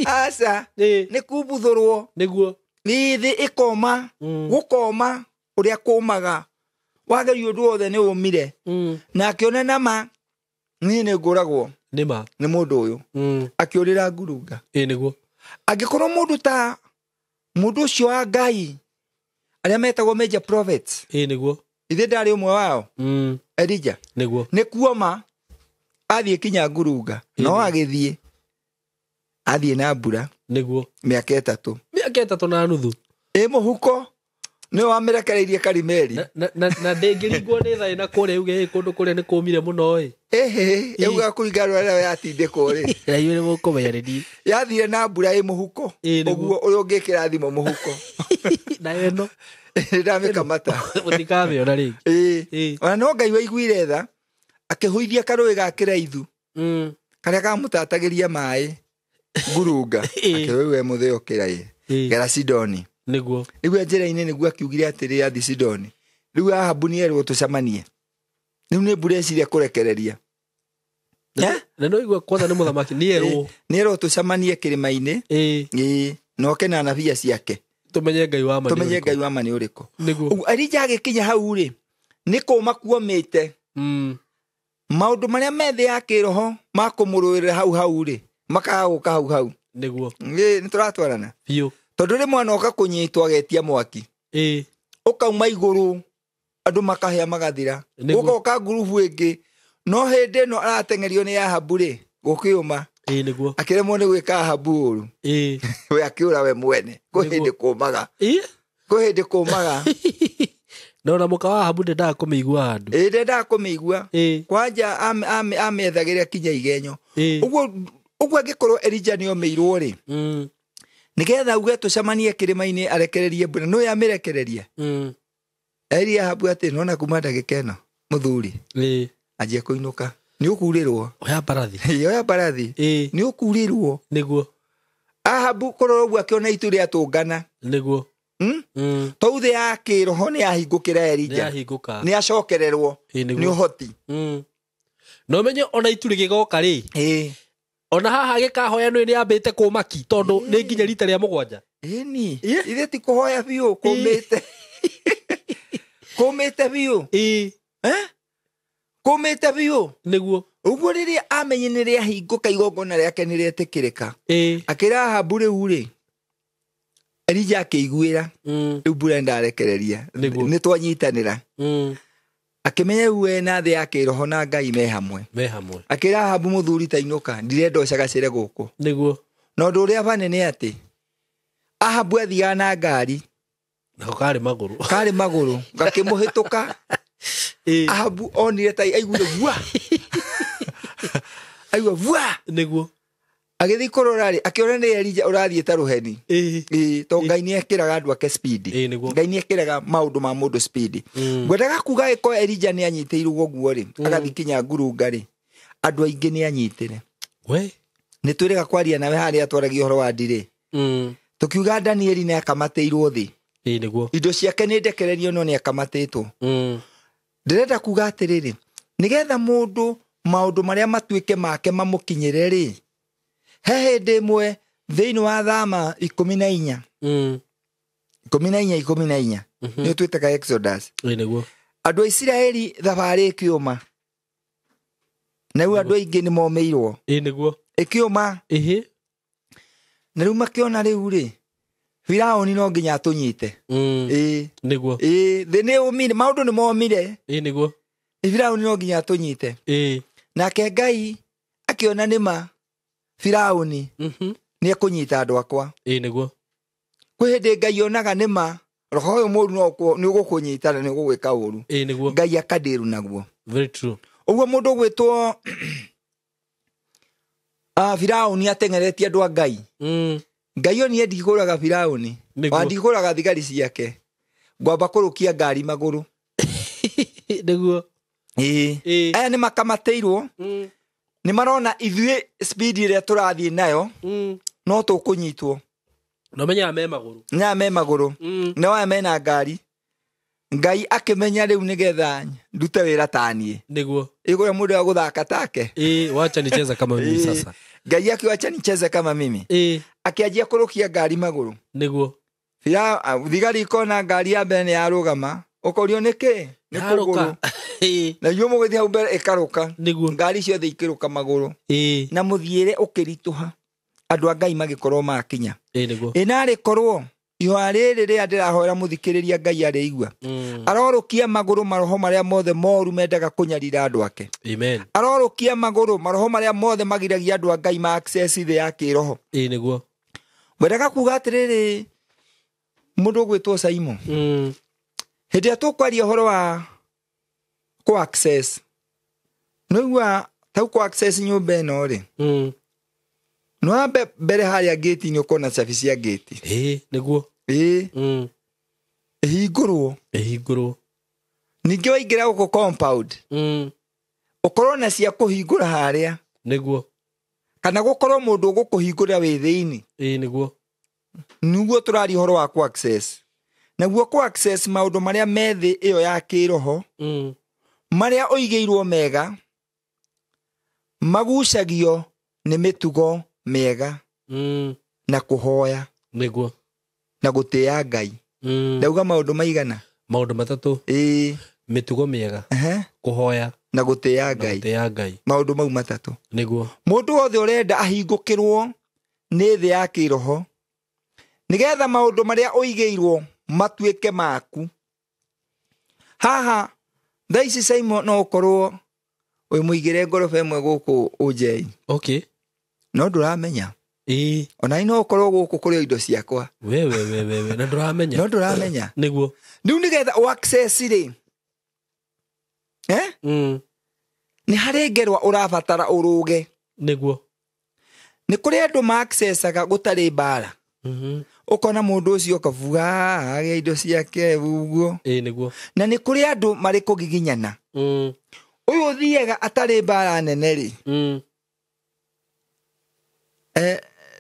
Aca. Ĩĩ. Nĩ kumbuthũrwo. Nĩguo. Nĩ thĩ ĩkoma. Gũkoma ũrĩa kũmaga. Wageria ũndũ wothe nĩ ũmire. Na akĩona nama niĩ nĩ ngũragwo. Nĩma. Nĩ mũndũ ũyũ. Akĩũrĩra ngurunga. Ĩĩ nĩguo. Angĩkorwo mũndũ ta mũndũ ũcio wa Ngai arĩa metagwo major prophets. Ĩĩ nĩguo. Ithe ndarĩ ũmwe wao. Elijah. Nĩguo. Nĩ kuoma athiĩ kinya ngurunga. No agĩthiĩ. Athiĩ na mbura. Nĩguo. Mĩaka 3. Mĩaka 3 na nuthu. Ĩ mũhuko nĩ wamĩrekereirie Karimeli. Na ndĩngĩringwo nĩ thaĩ na kũrĩa uge kũndũ kũrĩa nĩ kũmire mũno ĩ. Ĩhĩ, ĩuga kũringa rũrĩa yatindĩkwo rĩ. Na inyuĩ nĩ mũkũmenya nĩ niĩ. Yathire na mbura ĩ mũhuko. Ĩ nĩguo. Ũguo ũrĩa ũngĩkĩra thimũ mũhuko. Na ĩno. Ndamĩkamata. Mũtikamĩona rĩngĩ. Ĩ. Ona no Ngai waiguire tha akĩhũithia karũĩ ga kĩraithu. Karĩa kamũtatagĩria maĩ ngurunga. Akĩrwo we mũthĩ ũkĩra ĩ. Gera Sidoni. Nĩguo. Rĩu njĩra-inĩ nĩguo akiugire atĩrĩ athi Sidoni. Rĩu Ahabu nĩerwo tũcemanie. Rĩu nĩ mbura ĩcire kũrekereria. Na no igua kwanza nĩ mũthamaki nĩerwo. Nĩerwo tũcemanie kĩrĩma-inĩ. Ĩĩ. Na oke na anabii ciake. Tũmenye Ngai wa ma nĩ Tũmenye ũrĩkũ. Ngai wa ma nĩ ũrĩkũ. Nĩguo. Ũguo Elijah agĩkinya hau rĩ, nĩ kũma kuomĩte. Maũndũ marĩa me thĩ ya kĩroho ma kũmũrũĩrĩra hau hau rĩ, makaga gũka hau hau. Nĩguo. Ĩ, nĩ tũratwarana. Biũ. Tondũ rĩmwe anoka kũnyitwo agetia mwaki. Ĩĩ. Ũkauma igũrũ andũ makahĩa magathira. Nĩguo. Gũgoka ngurubu ĩngĩ. No hĩndĩ ĩno arateng'erio nĩ Ahabu rĩ, gũkĩũma. Ĩĩ nĩguo. Akĩremwo nĩ gwĩka Ahabu ũru. Ĩĩ. We akĩũra we mwene. Kwĩ hĩndĩ kũmaga. Ĩĩ. Kwĩ hĩndĩ kũmaga. Na ona mũka wa Ahabu ndendaga kũmĩigua handũ. Ĩĩ ndendaga kũmĩigua. Ĩĩ. Kwanja amĩethagĩra kinya igenyo. Ĩĩ. Ũguo angĩkorwo Elijah nĩomĩirwo rĩ, nĩgetha auge tũcemanie kĩrĩma-inĩ arekererie mbura, nũũ amĩrekereria? Erire Ahabu atĩ nona kuma ndagĩka ĩno mũthuri. Ĩĩ. Anjia kũinũka. Nĩ ũkurĩrwo. Oya mbarathi. Ĩĩ, oya mbarathi. Ĩĩ. Nĩ ũkurĩrwo. Nĩguo. Ahabu kũrora ũguo akĩona itu rĩatũngana. Nĩguo. Tou thĩ ya kĩroho nĩ yahingũkĩra Elijah. Nĩ yahingũka. Nĩ acokererwo. Ĩĩ, nĩguo. Nĩ ũhoti. Na ũmenye ona itu rĩgĩgoka rĩ. Ĩĩ. Ona haha gĩkahoya nĩ yambĩte kũmaki tondũ nĩ nginya rita rĩa 7. Ĩni. Ithe ti kũhoya biũ kũmĩte. Kũmĩte biũ. Ĩĩ. Kũmĩte biũ. Nĩguo. Ũguo rĩrĩa amenye nĩ rĩahingũka igongona rĩake nĩ rĩetĩkĩrĩka. Ĩĩ. Akĩra Ahabu rĩu rĩ, Elijah akĩiguĩra. Rĩu mbura ndarekereria. Nĩguo. Nĩ twanyitanĩra. Akĩmenya rĩu we na thĩ ya kĩroho na Ngai me hamwe. Me hamwe. Akĩra Ahabu mũthuri ta inũka, ndirenda ũcagacĩre gũkũ. Nĩguo. Na ũndũ ũrĩa bane nĩ atĩ Ahabu athiaga na ngari. Nako karĩ magũrũ. Karĩ magũrũ, gakĩmũhĩtũka. Ĩĩ. Ahabu onire ta aiguire vua. Aigua vua. Nĩguo. Agĩthiĩ kũrora rĩ, akĩona nĩ Elijah ũrathiĩ ta rũheni. Ĩĩ. Ĩĩ, tondũ Ngai nĩekĩraga andũ ake speed. Ĩĩ, nĩguo. Ngai nĩekĩraga maũndũ ma mũndũ speed. Ngwendaga kuga ĩko Elijah nĩanyitĩirwo ũguo rĩ, agathiĩ kinya ngurunga rĩ, andũ aingĩ nĩanyitĩre. We. Nĩ twĩrĩga kwaria nawe harĩa twaragia ũhoro wa ndirĩ. Tũkiuga Danieli nĩakamatĩirwo thĩ. Ĩĩ, nĩguo. Indo ciake nĩ ndekererio no nĩakamatĩtwo. Ndĩrenda kuga atĩrĩrĩ, nĩgetha mũndũ maũndũ marĩa matuĩke make mamũkinyĩre rĩ, he hĩndĩ ĩmwe thĩinĩ wa Thama 14. 14, 14. Nĩ twĩtaga Exodus. Ĩĩ, nĩguo. Andũ a Isiraeli thabarĩ ĩkĩũma. Na rĩu andũ aingĩ nĩ momĩirwo. Ĩĩ, nĩguo. Ĩkĩũma. Ĩhĩ. Na rĩu makĩona rĩu rĩ, Firaũni no nginya atũnyite. Ĩĩ. Nĩguo. Ĩĩ, thĩ nĩ ũmire, maũndũ nĩ momire. Ĩĩ, nĩguo. Firaũni no nginya atũnyite. Ĩĩ. Nake Ngai akĩona nĩ ma Firaũni nĩ ekũnyita andũ akwa. Ĩĩ, nĩguo. Kwĩ hĩndĩ Ngai onaga nĩ ma roho ũyũ mũũru no nĩ ũgũkũnyita na nĩ ũgũgwĩka ũru. Ĩĩ, nĩguo. Ngai akandĩru naguo. Very true. Ũguo mũndũ ũgwĩtwo Firaũni ateng'eretie andũ a Ngai. Ngai o niĩ ndikũraga Firaũni. Nĩguo. Wa ndikũraga thigari ciake. Ngwamba kũrũkia ngari magũrũ. Nĩguo. Ĩĩ. Ĩĩ. Aya nĩ makamatĩirwo. Nĩ marona ithuĩ speed ĩrĩa tũrathiĩ nayo, no tũkũnyitwo. Na ũmenyaga me magũrũ. Nyaa me magũrũ. Na aya mena ngari. Ngai akĩmenya rĩu nĩgetha ndute wĩra ta niĩ. Nĩguo. Ĩgũrĩa mũndũ wa gũthaka take. Ĩĩ, wacha nicheza kama mimi Ĩĩ. sasa. Ngai akiuga acha nicheze kama mimi. Akĩanjia kũrũkia ngari magũrũ. Nĩguo. Thigari ikona ngari ya mbere nĩ yarũgama, ũkorio nĩ kĩ? Nĩ kũgũrũ. Na inyuĩ mũgĩthiĩ hau mbere ĩkarũka. Nĩguo. Ngari ciothe ikĩrũka magũrũ. Na mũthiĩre ũkĩritũha. Andũ a Ngai magĩkorwo makinya. Nĩguo. Ĩ narĩ korwo ihoya rĩrĩ rĩrĩa ndĩrahoera mũthikĩrĩria Ngai arĩigua. Arorũkia magũrũ maroho marĩa mothe moru mendaga kũnyarira andũ ake. Amen. Arorũkia magũrũ maroho marĩa mothe magiragia andũ a Ngai ma access thĩ ya kĩroho. Nĩguo. Wendaga kuga atĩrĩrĩ, mũndũ ũgwĩtwo Simon. Hĩndĩ ĩrĩa tũkwaria ũhoro wa kũ access, nĩũigua tau kũ access nyũmba ĩno rĩ, no wambe mbere harĩa gate-inĩ ũkona cabi cia gate. Nĩguo. Ĩhingũrwo. Ĩhingũrwo. Ningĩ waingĩra gũkũ compound, ũkorwo na cia kũhingũra harĩa. Nĩguo. Kana gũkorwo mũndũ ũgũkũhingũrĩra wĩ thĩinĩ. Nĩguo. Nĩguo tũraria ũhoro wa kũ access. Naguo kũ access maũndũ marĩa me thĩ ĩyo ya kĩroho, marĩa ũigĩirwo mega, magucagio nĩ mĩtugo mĩega, na kũhoya. Nĩguo. Na gũtĩĩa Ngai. Ndauga maũndũ maigana? Maũndũ matatũ. Mĩtugo mĩega, kũhoya, na gũtĩĩa Ngai. Gũtĩĩa Ngai. Maũndũ mau matatũ. Nĩguo. Mũndũ wothe ũrenda ahingũkĩrwo nĩ thĩ ya kĩroho, nĩgetha maũndũ marĩa ũigĩirwo matuĩke maku. Haha thaa ici Simon no ũkorwo wĩ mũigĩre ngoroba ĩmwe gũkũ Ũnjei. Okay. No ndũramenya. Ona no ũkorwo gũkũ kũrĩ indo ciakwa. We. Na ndũramenya. No ndũramenya. Nĩguo. Rĩu nĩgetha ũ access rĩ, nĩ harĩ ngerwa ũrabatara ũrũge. Nĩguo. Nĩ kũrĩ andũ ma accessaga gũtarĩ mbara. Ũkona mũndũ ũcio ũkabuga agĩa indo ciake ũguo. Nĩguo. Na nĩ kũrĩ andũ marĩ kũgiginyana. Ũyũ ũthiaga atarĩ mbara nene rĩ,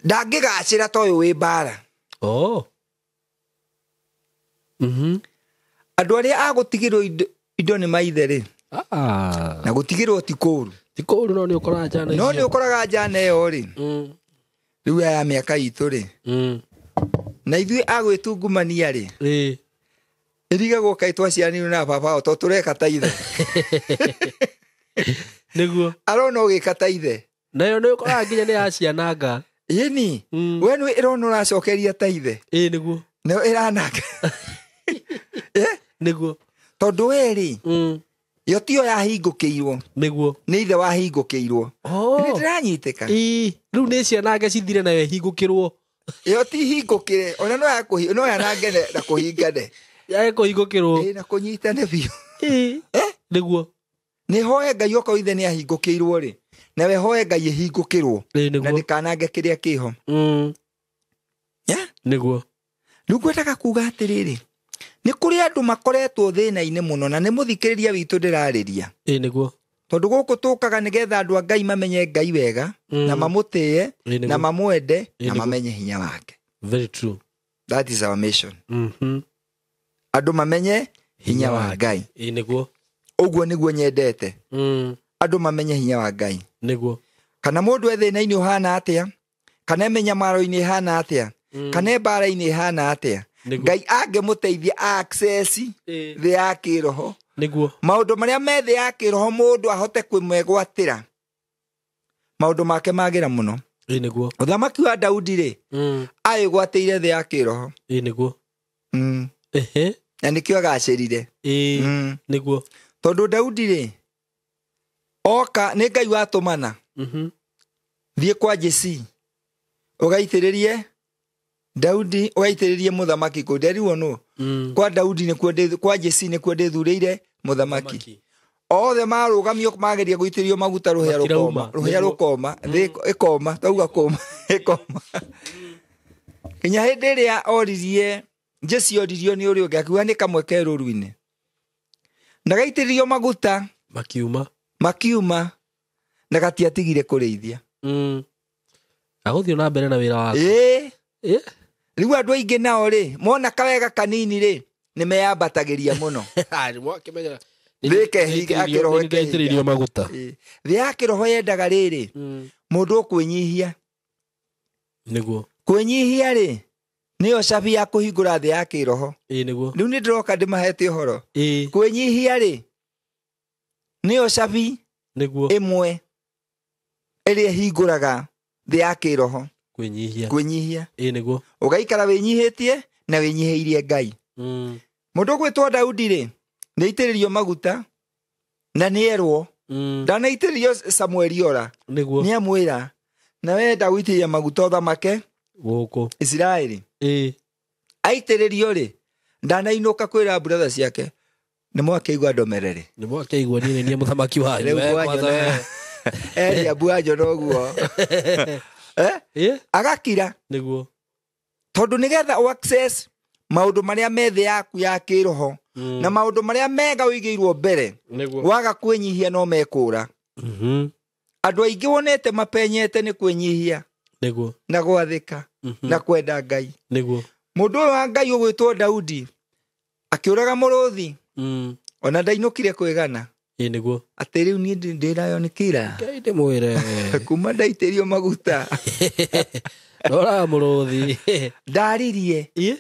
ndangĩgacĩra ta ũyũ wĩ mbara. Andũ arĩa a gũtigĩrwo indo nĩ maithe rĩ, na gũtigĩrwo ti kũũru. Ti kũũru, no nĩ ũkoraga njana No nĩ ũkoraga njana ĩyo rĩ, rĩu aya mĩaka itũ rĩ, na ithuĩ a gwĩtungumania rĩ, ĩrigagwo kaĩ twaciaranirwo na baba o to tũreka ta ithe. Nĩguo. Arona ũgĩka ta ithe. Nayo nĩ ũkoraga nginya nĩ yaciananga. Ĩni, we nĩ ĩrona ũracokeria ta ithe. Nĩguo. Nayo ĩrananga. Nĩguo. Tondũ we rĩ, yo tiyo yahingũkĩirwo. Nĩguo. Nĩ ithe wahingũkĩirwo. Nĩ ndĩranyitĩka. Rĩu nĩ cianange cithire nayo ĩhingũkĩrwo. Yo ti hingũkĩre, ona no yanange na kũhingane. Yage kũhingũkĩrwo. Na kũnyitane biũ. Nĩguo. Nĩ hoe Ngai okorwo ithe nĩ ahingũkĩirwo rĩ, nawe hoe Ngai ĩhingũkĩrwo. Na ndĩkanange kĩrĩa kĩho. Nĩguo. Rĩu ngwendaga kuga atĩrĩrĩ, nĩ kũrĩ andũ makoretwo thĩna-inĩ mũno, na nĩ mũthikĩrĩria witũ ndĩrarĩria. Nĩguo. Tondũ gũkũ tũkaga nĩgetha andũ a Ngai mamenye Ngai wega, na mamũtĩe, na mamwende, na mamenye hinya wake. Very true. That is our mission. Andũ mamenye hinya wa Ngai. Nĩguo. Ũguo nĩguo nyendete. Andũ mamenye hinya wa Ngai. Nĩguo. Kana mũndũ e thĩna-inĩ ũhana atĩa, kana e mĩnyamaro-inĩ ĩhana atĩa, kana e mbara-inĩ ĩhana atĩa, Ngai angĩmũteithia access thĩ ya kĩroho. Nĩguo. Maũndũ marĩa me thĩ ya kĩroho mũndũ ahote kwĩmegwatĩra, maũndũ make magĩra mũno. Nĩguo. Ũthamaki wa Daudi rĩ, aĩgwatĩire thĩ ya kĩroho. Nĩguo. Na nĩkĩo agacĩrire. Nĩguo. Tondũ Daudi rĩ, oka nĩ Ngai watũmana. Thiĩ kwa Jesi, ũgaitĩrĩrie Daudi, ũgaitĩrĩrie mũthamaki kũu. Nderirwo nũ? Kwa Daudi nĩkuo kwa Jesi nĩkuo ndĩthurĩire mũthamaki. Othe marũgamio mageria gũitĩrĩrio maguta rũhĩa rũkoma, rũhĩa rũkoma, thĩ ĩkoma, twauga kũma, ĩkoma. Kinya hĩndĩ ĩrĩa oririe, Jesi oririo nĩ ũrĩa ũngĩ, akiuga nĩ kamwe ke rũru-inĩ. Na gaitĩrĩrio maguta, makiuma, na gatiatigire kũrĩithia. Agũthiĩ na mbere na wĩra wake. Rĩu andũ aingĩ nao rĩ, mona kawega kanini rĩ, nĩ meyambatagĩria mũno. Thĩ ya kĩroho yendaga rĩrĩ, Mũndũ ũkwĩnyihia. Nĩguo. Kwĩnyihia rĩ nĩyo cabi ya kũhingũra thĩ ya kĩroho. Ĩĩ nĩguo. Rĩu nĩ ndĩroka ndĩmahete ũhoro. Ĩĩ. Kwĩnyihia rĩ nĩyo cabi Nĩguo. ĩmwe ĩrĩa ĩhingũraga thĩ ya kĩroho. Kwĩnyihia. Kwĩnyihia. Ĩĩ nĩguo. Ũgaikara wĩnyihĩtie na wĩnyihĩirie Ngai. Mũndũ ũgwĩtwo Daudi rĩ nĩaitĩrĩrio maguta na nĩerwo. Ndanaitĩrĩrio Samueli ora. Nĩguo. Nĩamwĩra na wenda gũitĩrĩria maguta ũthamake gũkũ Isiraeli. Ĩĩ. Aitĩrĩrio rĩ ndanainũka kwĩra brother ciake nĩ mwakĩigua ndomerere. Nĩ mwakĩigua niĩ nĩ niĩ mũthamaki wanyu. Rĩu mwanyona. Eliabu anjona ũguo. Ĩĩ. Agakira. Nĩguo. Tondũ nĩgetha ũ access maũndũ marĩa me thĩ yaku ya kĩroho na maũndũ marĩa mega ũigĩirwo mbere waga kwĩnyihia no mekũra. Andũ aingĩ wonete mapenyete nĩ kwĩnyihia. Nĩguo. Na gwathĩka na kwenda Ngai. Nĩguo. Mũndũ ũyũ wa Ngai ũgwĩtwo Daudi akĩũraga mũrũthi ona ndainũkire kwĩgana. Ĩĩ nĩguo. Atĩ rĩu niĩ ndĩrayo nĩ kĩra. Ngai ndĩmwĩre. Kuma ndaitĩrio maguta. Ndoraga mũrũthi. Ndaririe. Ĩĩ.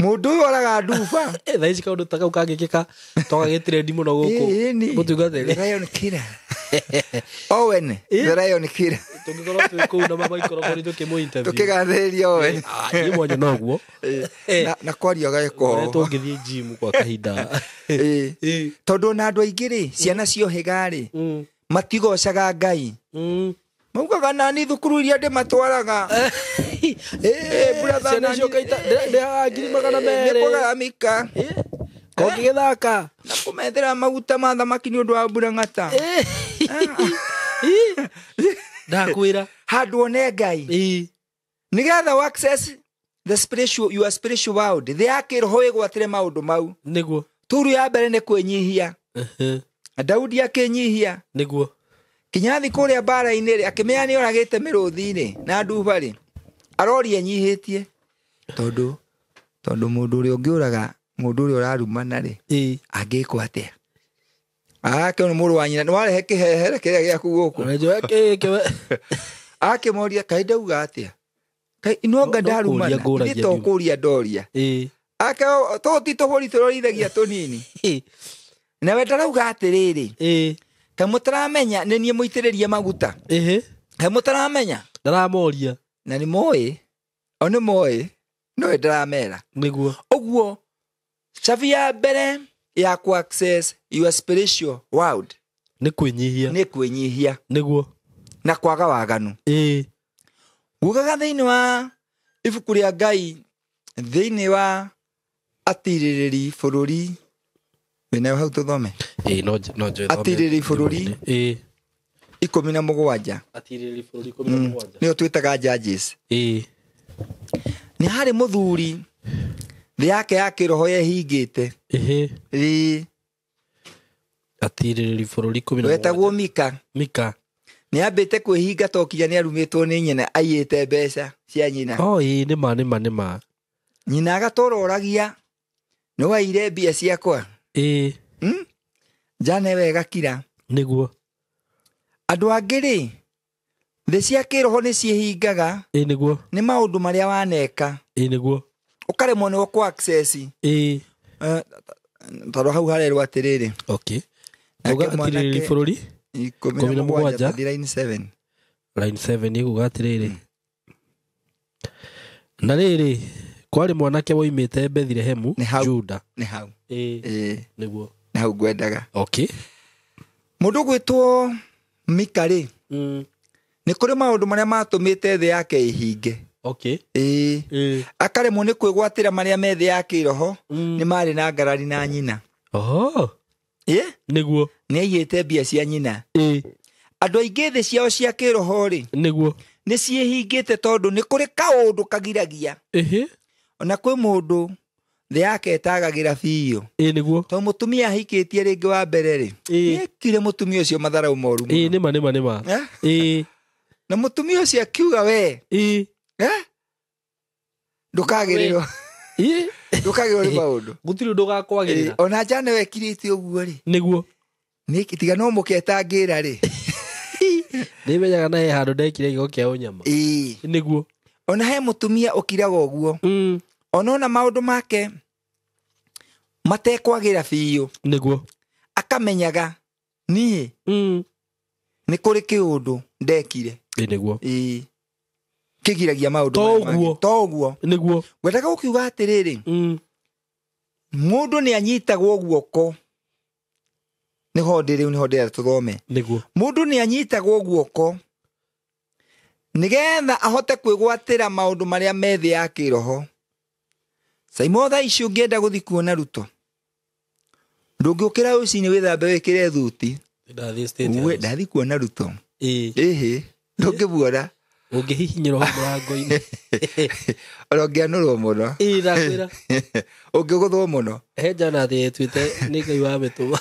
Mũndũ ũyũ oraga nduba. Thaa ici kaũndũ ta kau kangĩkĩka twagagĩtirendi mũno gũkũ. Ĩĩ Mũtungatĩri. The Lion Killer. Owen, The Lion Killer. Tũngĩkorwo twĩ kũu na maikroboni tũkĩmũ interview. Tũkĩgathĩrĩria Owen. Niĩ mwanya noguo. Na kwaria gagĩko. Ũrĩa tũngĩthiĩ gym kwa kahinda. Ĩĩ. Tondũ ona andũ aingĩ rĩ, ciana ciohĩga rĩ, matigocaga Ngai. Maugaga nani thukuru iria ndĩmatwaraga. Ciana icio kaita ndĩhaga 200,000. Nĩkũgaramika. Kũngĩgĩthaka. Na kũmethera maguta ma thamaki nĩ ũndũ wa mbura ng'ata. Ndakwĩra. Handũ one Ngai. Nĩgetha access the spiritual, your spiritual world. Thĩ ya kĩroho ĩgwatĩre maũndũ mau. Nĩguo. Turu ya mbere nĩ kwĩnyihia. Daudi akĩnyihia. Nĩguo. Kinya thi kũrĩa mbara-inĩ rĩ, akĩmenya nĩ oragĩte mĩrũthi-rĩ na nduba rĩ, aroria enyihĩtie. Tondũ mũndũ ũrĩa ũngĩũraga mũndũ ũrĩa ũrarumana rĩ, angĩkwo atĩa? Akĩona mũrũ wa nyina, nĩwarehe kĩhehere kĩrĩa gĩaku gũkũ. Akĩmoria, kaĩ ndauga atĩa? Kaĩ no nga ndarumana, ithe to kũria ndoria. Ake tũũ ti tũbũri tũrorithagia tũnini. Nawe ndarauga atĩrĩrĩ, kaĩ mũtaramenya nĩ niĩ mũitĩrĩrie maguta. Kaĩ mũtaramenya? Ndaramoria. Na nĩ moĩ, o nĩ moĩ, no ndĩramera. Nĩguo. Ũguo cabi ya mbere ya ku access your spiritual world nĩ kwĩnyihia. Nĩ kwĩnyihia. Nĩguo. Na kwaga waganu. Ĩĩ. Ngugaga thĩinĩ wa ibuku rĩa Ngai, thĩinĩ wa atirĩrĩri bũrũri, wĩnayo hau tũthome. Ĩĩ, no njoe thome. Atirĩrĩri bũrũri. Ĩĩ. 17. Atirĩrĩri bũrũri 17. Nĩyo twĩtaga judges. Ĩĩ. Nĩ harĩ mũthuri thĩ yake ya kĩroho yehingĩte. Ĩĩ. Atirĩrĩri bũrũri 17. Wetagwo Mika. Mika. Nĩ ambĩte kwĩhinga to kinya nĩ arumĩtwo nĩ nyina, aiyĩte mbeca cia nyina. Oh, ĩĩ, nĩma nĩma nĩma. Nyina agatũra oragia, nĩ waire mbia ciakwa. Ĩĩ. Njane wega kira. Nĩguo. Andũ angĩ rĩ, thĩ cia kĩroho nĩ ciĩhingaga. Ĩĩ nĩguo. Nĩ maũndũ marĩa waneka. Ĩĩ nĩguo. Ũkaremwo nĩ gũkũ access. Ĩĩ. Tondũ hau harerwo atĩrĩrĩ. Okay. Uga atirĩrĩri bũrũri 17 line 7. Line 7 ĩkuga atĩrĩrĩ. Na rĩrĩ, kwarĩ mwanake woimĩte Bethilehemu, Juda. Nĩ hau. Ĩĩ. Nĩguo. Nĩ hau ngwendaga. Okay. Mũndũ ũgwĩtwo Mika rĩ, nĩ kũrĩ maũndũ marĩa matũmĩte thĩ yake ĩhinge. Okay. Ĩĩ. Akaremwo nĩ kwĩgwatĩra marĩa me thĩ ya kĩroho, nĩ marĩ na ngarari na nyina. Oh. Ĩĩ? Nĩguo. Nĩ aiyĩte mbia cia nyina. Ĩĩ. Andũ aingĩ thĩ ciao cia kĩroho rĩ, Nĩguo. nĩ ciĩhingĩte tondũ nĩ kũrĩ kaũndũ kagiragia. Ĩhĩ. Ona kwĩ mũndũ thĩ yake ĩtagagĩra biũ. Ĩĩ nĩguo. Tondũ mũtumia ahikĩtie rĩngĩ wa mbere rĩ, nĩekire mũtumia ũcio matharau moru mũno. Ĩĩ nĩma nĩma nĩma. Ĩĩ. Na mũtumia ũcio akiuga we. Ĩĩ. Ndũkagĩrĩrwo. Ĩĩ. Ndũkagĩrĩrwo nĩ maũndũ. Gũtirĩ ũndũ ũgakwagĩrĩra. Ona njane wekirĩte ũguo rĩ. Nĩguo. Nĩ tiga no mũketangĩra rĩ. Nĩmenyaga na he handũ ndekire gĩko kĩa ũnyama. Ĩĩ. Nĩguo. Ona he mũtumia ũkiraga ũguo. Ona maũndũ make matekwagĩra biũ. Nĩguo. Akamenyaga niĩ nĩ kũrĩ kĩũndũ ndekire. Nĩguo. Ĩĩ. Kĩgiragia maũndũ To maya mangĩ. ũguo. To ũguo. Nĩguo. Ngwendaga gũkiuga atĩrĩrĩ, mũndũ nĩ anyitagwo guoko. Nĩho ndĩ rĩu, nĩho ndĩrenda tũthome. Nĩguo. Mũndũ nĩ anyitagwo guoko nĩgetha ahote kwĩgwatĩra maũndũ marĩa me thĩ ya kĩroho. Saimo thaa ici ũngĩenda gũthiĩ kuona Ruto, ndũngĩũkĩra rũcinĩ wĩthambe wĩkĩre thuti. Ndathiĩ State Uwe House. ndathiĩ kuona Ruto. Ĩĩ. Ĩhĩ, ndũngĩmuona. Ũngĩhihinyĩrwo hau mũrango-inĩ. Ona ũngĩanũrwo mũno. Ĩĩ, ndakwĩra. Ũngĩgũthwo mũno. He njana atĩ ĩtuĩte nĩ Ngai wamĩtũma.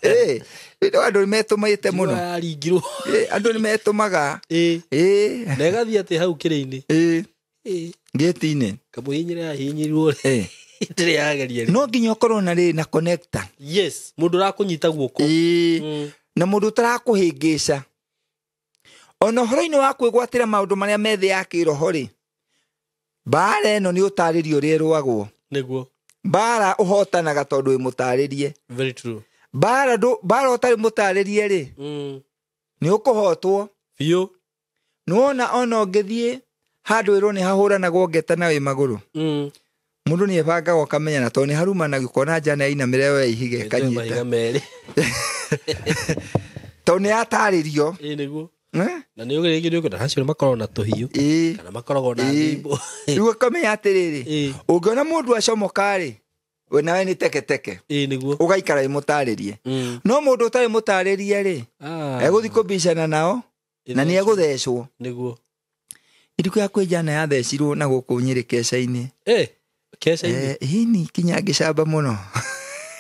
Ĩĩ, andũ nĩ metũmĩte mũno. Yaringirwo. Ĩĩ, andũ nĩ metũmaga. Ĩĩ. Ĩĩ. Na ĩgathiĩ atĩ hau kĩrĩ-inĩ. Ĩĩ. Ĩĩ. Gĩti-inĩ. Kamũhihinyĩre yahihinyirwo rĩ. Ĩĩ. Ndĩrĩ yageria rĩ. No nginya ũkorwo na rĩ na connector. Yes, mũndũ ũrakũnyita guoko. Ĩĩ. Na mũndũ ũtarakũhĩngĩca. Ona ũhoro-inĩ wa kwĩgwatĩra maũndũ marĩa me thĩ ya kĩroho rĩ, mbara ĩno nĩ ũtarĩrio ũrĩa ĩrũagwo. Nĩguo. Mbara ũhotanaga tondũ wĩ mũtarĩrie. Very true. Mbara ũtarĩ mũtarĩrie rĩ, nĩ ũkũhotwo. Biũ. Nĩwona ona ũngĩthiĩ handũ ĩrwo nĩ hahũranagwo ngeta na wĩ magũrũ. Mũndũ nĩ ebangaga ũkamenya na tondũ nĩ harumanagio ũkona njana yainamĩra yoya ihiga Ĩkanyita. Mahiga ĩkanyita. merĩ. Tondũ nĩ yatarĩrio. Ĩĩ nĩguo. Eh? Na nĩ rĩngĩ nĩ ũkwenda acio makoragwo na tũhiũ. Ĩĩ. Kana makoragwo na Ĩĩ. thimbo. Rĩu ũkamenya atĩrĩrĩ, Ĩĩ. ũngĩona mũndũ acomoka rĩ, we nawe nĩ teketeke. Ĩĩ nĩguo. Ũgaikara wĩ mũtarĩrie. No mũndũ ũtarĩ mũtarĩrie rĩ, egũthiĩ kũbicana nao na nĩ egũthecwo. Nĩguo. Iriku ya kwĩ njana yathecirwo na gũkũ Nyĩrĩ keca-inĩ. Keca-inĩ? Ĩni, kinya ngĩcamba mũno.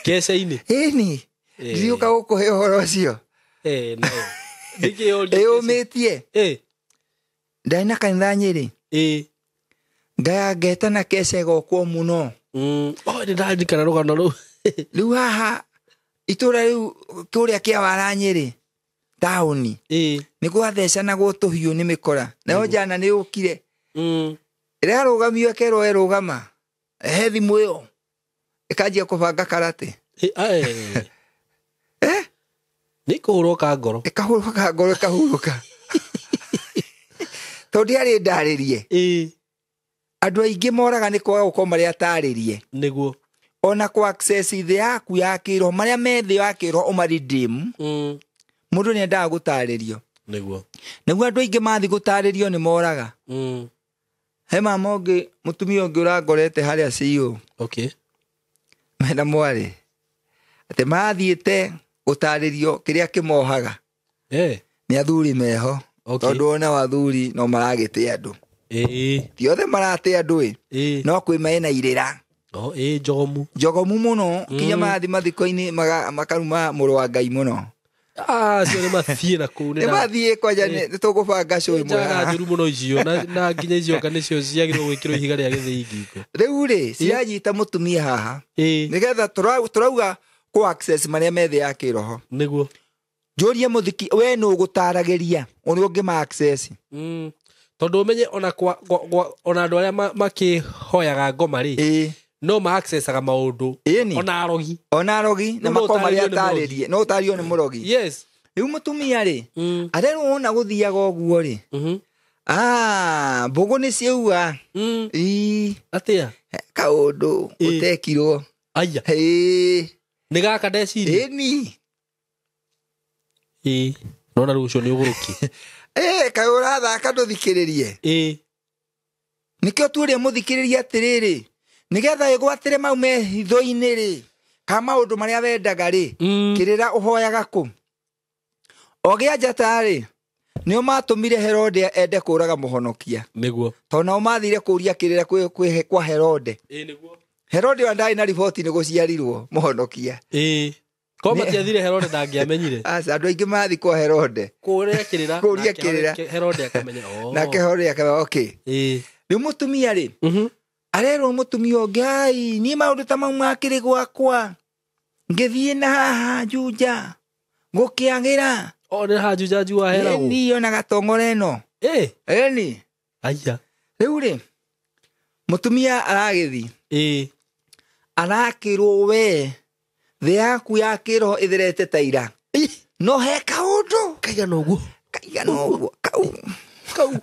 Keca-inĩ? Ĩni. Ndiriũka gũkũhe ũhoro ũcio. Nayo. Nĩkĩ ũria? Ĩyũmĩtie. Ndarĩ na kanitha Nyĩrĩ. Ngaya ngetana keca ĩgokwo mũno. Oh, nĩ ndaririkana rũgano rũu. Rĩu haha itũra rĩu kũrĩa kĩa wara Nyĩrĩ taũni. Nĩ gwathecanagwo tũhiũ nĩ mĩkora. Nayo njana nĩ yũkire. Ĩrarũgamio ĩkerwo ĩrũgama. He thimũ ĩyo. Ĩkanjia kũbanga karate. Nĩ kũhũrwo ka ngoro. Ĩkahũrwo ka ngoro ĩkahurũka. Tondũ ndĩarĩ ndarĩrie. Andũ aingĩ moraga nĩ kwaga gũkorwo marĩ atarĩrie. Nĩguo. Ona kũ access thĩ yaku ya kĩroho, marĩa me thĩ ya kĩroho ũma redeem. Mũndũ nĩ endaga gũtarĩrio. Nĩguo. Nĩguo andũ aingĩ mathiĩ gũtarĩrio nĩ moraga. He mama ũngĩ, mũtumia ũngĩ ũrangorete harĩa CEO. Okay. Mena mwarĩ. Atĩ mathiĩte gũtarĩrio kĩrĩa kĩmohaga. Nĩ athuri meho. Okay. Tondũ ona athuri no maragĩte andũ. Ti othe marate andũ ĩ. No kwĩ mena irĩra. Oh, ĩĩ njogomu. Njogomu mũno, kinya marathiĩ mathiko-inĩ makaruma mũrũ wa Ngai mũno. Acio nĩ mathiĩ na kũu. Nĩ mathiĩ kwanja nĩ tũgũbanga show ĩmwe Njaga haha. njũru mũno icio na nginya icio ka nĩcio ciagĩrĩirwo gwĩkĩrwo ihiga rĩa gĩthĩi ngingo. Rĩu rĩ, ciranyita mũtumia haha. Nĩgetha tũrauga kũ access marĩa me thĩ ya kĩroho. Nĩguo. Njũrie mũthiki, we nũ ũgũtaragĩria ũrĩa ũngĩma access? Tondũ ũmenye ona kwa ona andũ arĩa makĩhoyaga ngoma rĩ, no ma accessaga maũndũ. Ona arogi. Ona arogi na No makorwo marĩ ũtarĩrio nĩ mũrogi. atarĩrie. No ũtarĩrio nĩ mũrogi. Yes. Rĩu mũtumia rĩ, arerwo wona gũthiaga ũguo rĩ. Mbũgũ nĩ ciauga. Ii. Atĩa? Kaũndũ ũtekirwo. Aya. Ĩĩ. Nĩ gaka ndeciria? Ĩni. Ĩĩ. Nona rĩu ũcio nĩ ũgũrũki. Kaĩ ũrathaka ndũthikĩrĩrie. Nĩkĩo tuoria mũthikĩrĩrie atĩrĩrĩ, nĩgetha ĩgwatĩre mau me hitho-inĩ rĩ, ka maũndũ marĩa wendaga rĩ, kĩrĩra ũhoyaga kũ? Ogĩa njata rĩ, nĩo matũmire Herode ende kũraga mũhonokia. Nĩguo. Tondũ nao mathire kũria kĩrĩra kwa Herode. Ĩĩ nĩguo. Herode ona ndarĩ na riboti nĩ gũciarirwo mũhonokia. Ĩĩ. Ko matiathire Herode ndangĩamenyire. Aca, andũ aingĩ mathi kwa Herode. Kũria kĩrĩra. Kũria Nake kĩrĩra. Herode akamenya. Oh. Nake Herode akamenya, okay. Ĩĩ. Rĩu mũtumia rĩ, arerwo mũtumia ũngĩ, ai, niĩ maũndũ ta mau makĩrĩ gwakwa. Ngĩthiĩ na haha Juja, gũkĩagĩra. O nĩ hanjunjanju waheragwo. Ĩni ona gatong'ora ĩno. Ĩ. Ĩni. Aya. Rĩu rĩ mũtumia aragĩthi. Ĩ. Arakĩrwo we thĩ yaku ya kĩroho ĩtherete ta ira. No he kaũndũ. Kaigana ũguo. Kaigana ũguo. Kau. Kau.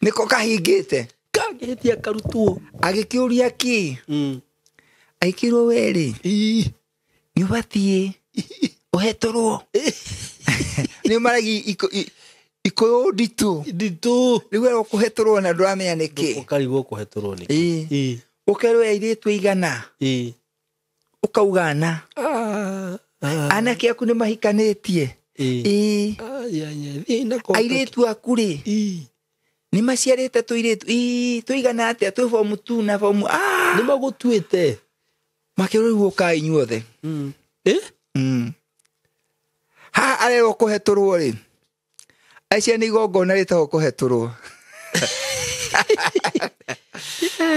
Nĩko kahingĩte. Kangĩhĩtia karutwo. Agĩkĩũria kĩ? Agĩkĩrwo we rĩ. Nĩ ũbatiĩ ũhetũrwo. Nĩ maragi ikũyũ nditũ. Nditũ. Rĩu werwo kũhetũrwo na ndũramenya nĩkĩ. Ũkarigwo kũhetũrwo nĩkĩ. Ĩ. Ũkerwo airĩtu aigana. Ĩ. Ũkauga ana. Anake aku nĩ mahikanĩtie. Ĩ. Ĩ. Airĩtu Airĩtu aku rĩ. Nĩ maciarĩte tũirĩtu. Ĩ, tũigana atĩa twĩ form 2 na form Nĩ magũtuĩte. Makĩrwo rĩu ũkai inyuothe. Ĩ? Haha arerwo kũhetũrwo rĩ. Aicia nĩ igongona rĩtagwo kũhetũrwo.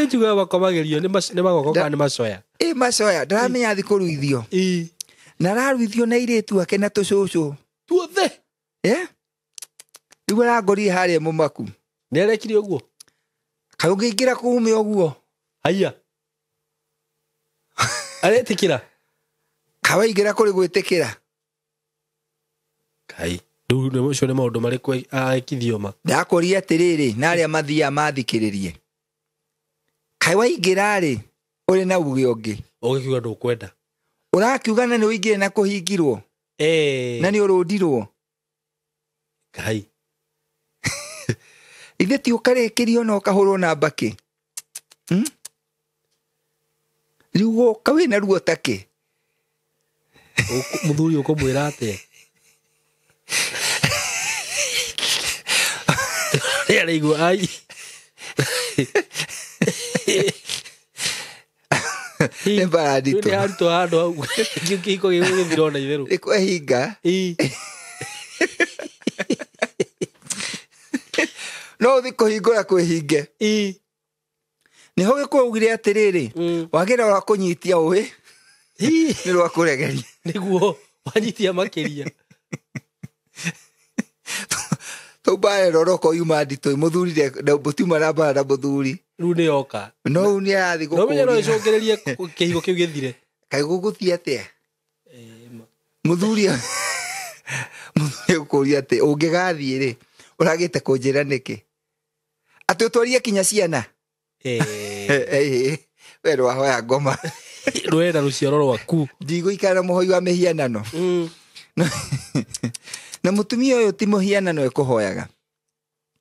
Njugaga makomagĩrio nĩ magoko kana nĩ macoya. Ĩ macoya, ndaramenya athi kũruithio. Ĩ. Na araruithio na airĩtu ake na tũcũcũ. Tuothe. Ĩ? Rĩu arangorire harĩa mũmaku. Nĩ arekire ũguo? Kaĩ ũngĩingĩra kuume ũguo? Haiya. Aretĩkĩra? Kaĩ waingĩra kũrĩ gwĩtĩkĩra? Kai. Rĩu nĩ ũcio nĩ maũndũ marĩkũ ekithio ma? Ndakũria atĩrĩrĩ, na arĩa mathiaga mathikĩrĩrie. Kaĩ waingĩra rĩ, ũrĩ na uge ũngĩ. Ũgĩkiuga ndũkwenda. Ũrakiuga na nĩ ũingĩre na kũhingirwo. Na nĩ ũrũndirwo. Kai. Ithe ti ũkarĩkĩrio na ũkahũrwo na mbakĩ. Rĩu woka wĩna ruo ta kĩ? Mũthuri ũkũmwĩra atĩa? Nĩaraigua ai. Nĩ mbara nditũ. Nĩ haritũ handũ hau. Kĩhiko gĩgũgĩthira ona itherũ. Nĩ kwehinga. No ũthi kũhingũra kwĩhinge. Nĩho Gĩkũyũ augire atĩrĩrĩ, wagĩra rwa kũnyitia ũĩ, nĩ rwa kũregeria. Nĩguo wanyitia makĩria. Tau mbara ĩno roko yuma nditũ, mũthuri mũtiuma na mbara na mũthuri. Rĩu nĩ yoka. No rĩu nĩ arathiĩ No ũmenye no gũkũria. ĩcũngĩrĩrie kĩhiko kĩu gĩthire. Kaĩ gũgũthiĩ atĩa? Mũthuri egũkũria atĩ ũngĩgathiĩ rĩ, ũragĩte kũnjĩra nĩkĩ? Atĩ ũtwarie kinya ciana? We rwahoya ngoma. Rwenda rũciaro rwaku. Ndigũikara na mũhoi wa mĩhianano. Na mũtumia ũyũ ti mũhianano ekũhoyaga.